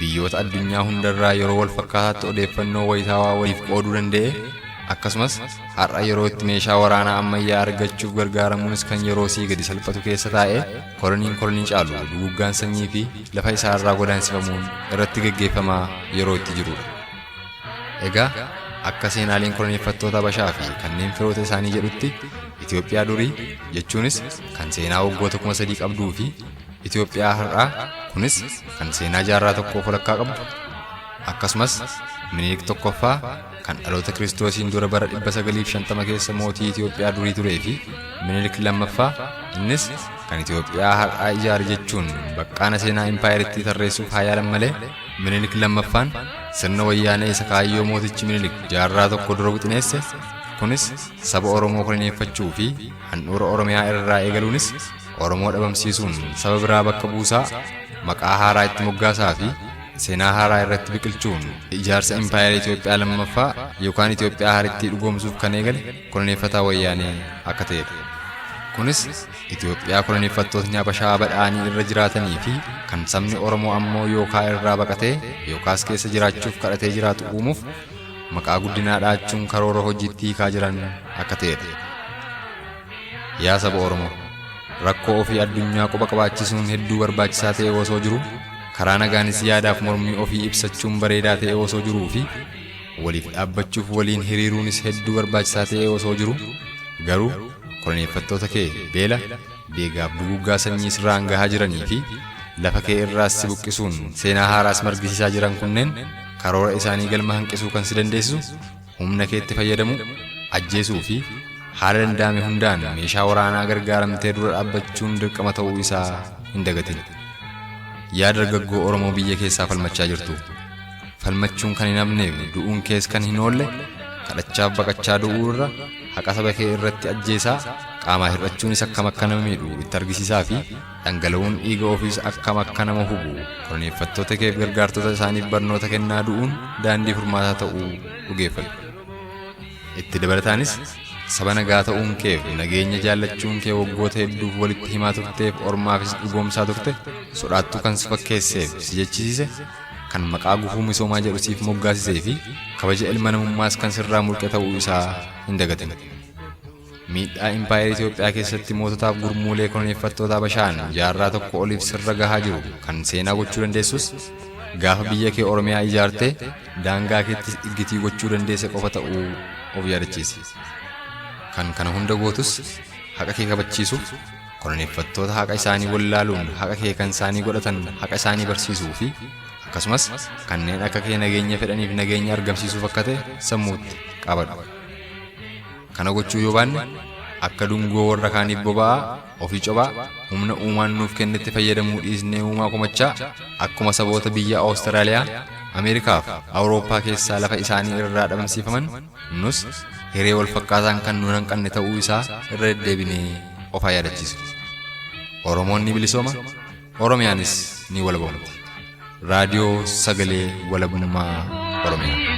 S1: biyyoota addunyaa hundarraa yeroo wal fakkaataatti odeeffannoo wayitaawaa waliif qooduu danda'ee, akkasumas har'a yeroo itti meeshaa waraanaa ammayyaa argachuuf gargaaramuunis kan yeroosii gadi salphatu keessa taa'ee koloniin kolonii caalu duguuggaan sanyii fi lafa isaarraa godaansifamuun irratti geggeeffamaa yeroo itti jirudha. Egaa akka seenaaleen koloneeffattoota Habashaa fi kanneen firoota isaanii jedhutti Itoophiyaa durii jechuunis kan seenaa waggoota 3000 qabduu fi Itoophiyaa har'aa kunis kan seenaa jaarraa tokkoof walakkaa qabdu, akkasumas Minilik tokkoffaa kan dhaloota Kiristoosiin dura bara 950 keessa mootii Itoophiyaa durii turee fi Minilik lammaffaa innis kan Itoophiyaa har'aa ijaare jechuun baqqaana seenaa impaayerittii tarreessuuf haa yaalan malee, Minilik lammaffaan sirna Wayyaanee isa kaayyoo mootichi Minilik jaarraa tokko dura wixineesse, kunis saba Oromoo koloneeffachuu fi handhuura Oromiyaa irraa eegaluunis Oromoo dhabamsiisuun saba biraa bakka buusaa, maqaa haaraa itti moggaasaa fi seenaa haaraa irratti biqilchuun ijaarsa impaayera Itoophiyaa lammaffaa yookaan Itoophiyaa haarittii dhugoomsuuf kan eegale koloneeffataa Wayyaanee akka ta'edha. Kunis Itoophiyaa koloneeffattootni Habashaa badhaanii irra jiraatanii fi kan sabni Oromoo ammoo yookaa irraa baqatee yookaas keessa jiraachuuf kadhatee jiraatu uumuuf maqaa guddinaa dha'achuun karoora hojiitti hiikaa jiran akka ta'edha. Yaa saba Oromoo! Rakkoo ofii addunyaa quba qabaachisuun hedduu barbaachisaa ta'ee osoo jiruu, karaa nagaanis yaadaaf mormii ofii ibsachuun bareedaa ta'ee osoo jiruu fi waliif dhaabbachuuf waliin hiriiruunis hedduu barbaachisaa ta'ee osoo jiruu, garuu koloneeffattoota kee beela, deegaaf duguuggaa sanyii sirraan gahaa jiranii fi lafa kee irraas si buqqisuun seenaa haaraas margisiisaa jiran kunneen karoora isaanii galma hanqisuu kan si dandeessisu humna keetti fayyadamuu, ajjeesuu fi haala danda'ame hundaan meeshaa waraanaa gargaaramtee dura dhaabbachuun dirqama ta'uu isaa hin dagatin. Yaa dargaggoo Oromoo biyya keessaa falmachaa jirtu! Falmachuun kan hin hafneef du'uun kees kan hin oolle, kadhachaaf baqachaa du'uu irra haqa saba kee irratti ajjeesaa, Qaamaa hir'achuunis akkam akka nama miidhu itti argisiisaa fi dhangala'uun dhiiga ofiis akkam akka nama hubu koloneeffattoota keef gargaartota isaaniif barnoota kennaa du'uun daandii furmaataa ta'uu dhugeeffadhu. Itti dabalataanis saba nagaa ta'uun keef nageenya jaallachuun kee waggoota hedduuf walitti himaa turteef ormaafis dhugoomsaa turte sodaattuu kan si fakkeesseef si jechisiise kan maqaa gufuu misoomaa jedhu siif moggaasisee fi kabaja ilma namummaas kan sirraa mulqe ta'uu isaa hin dagatin. Miidhaa impaayera Itoophiyaa keessatti moototaaf gurmuulee koloneeffattoota Habashaan jaarraa tokko oliif sirra gahaa jiru kan seenaa gochuu dandeessus gaafa biyya kee Oromiyaa ijaartee daangaa keetti iggitii gochuu dandeesse qofa ta'uu of yaadachiisi. Kan kana hunda gootus haqa kee kabachiisuuf koloneeffattoota haqa isaanii wallaaluun haqa kee kan isaanii godhatan haqa isaanii barsiisuu fi akkasumas kanneen akka kee nageenya fedhaniif nageenya argamsiisuuf akka ta'e sammuutti qabadhu. Kana gochuu yoo baanne akka dungoo warra kaaniif boba'aa ofii cobaa humna uumaan nuuf kennetti fayyadamuu dhiisnee uumaa komachaa akkuma saboota biyya Awustiraaliyaa, Ameerikaa fi Awurooppaa keessaa lafa isaanii irraa dhabamsiifaman nus hiree wal fakkaataan kan nu hanqanne ta'uu isaa irra deddeebinee of haa yaadachiisnu. Oromoon ni bilisooma, Oromiyaanis ni walaboomti. Raadiyoo Sagalee Walabummaa Oromiyaa.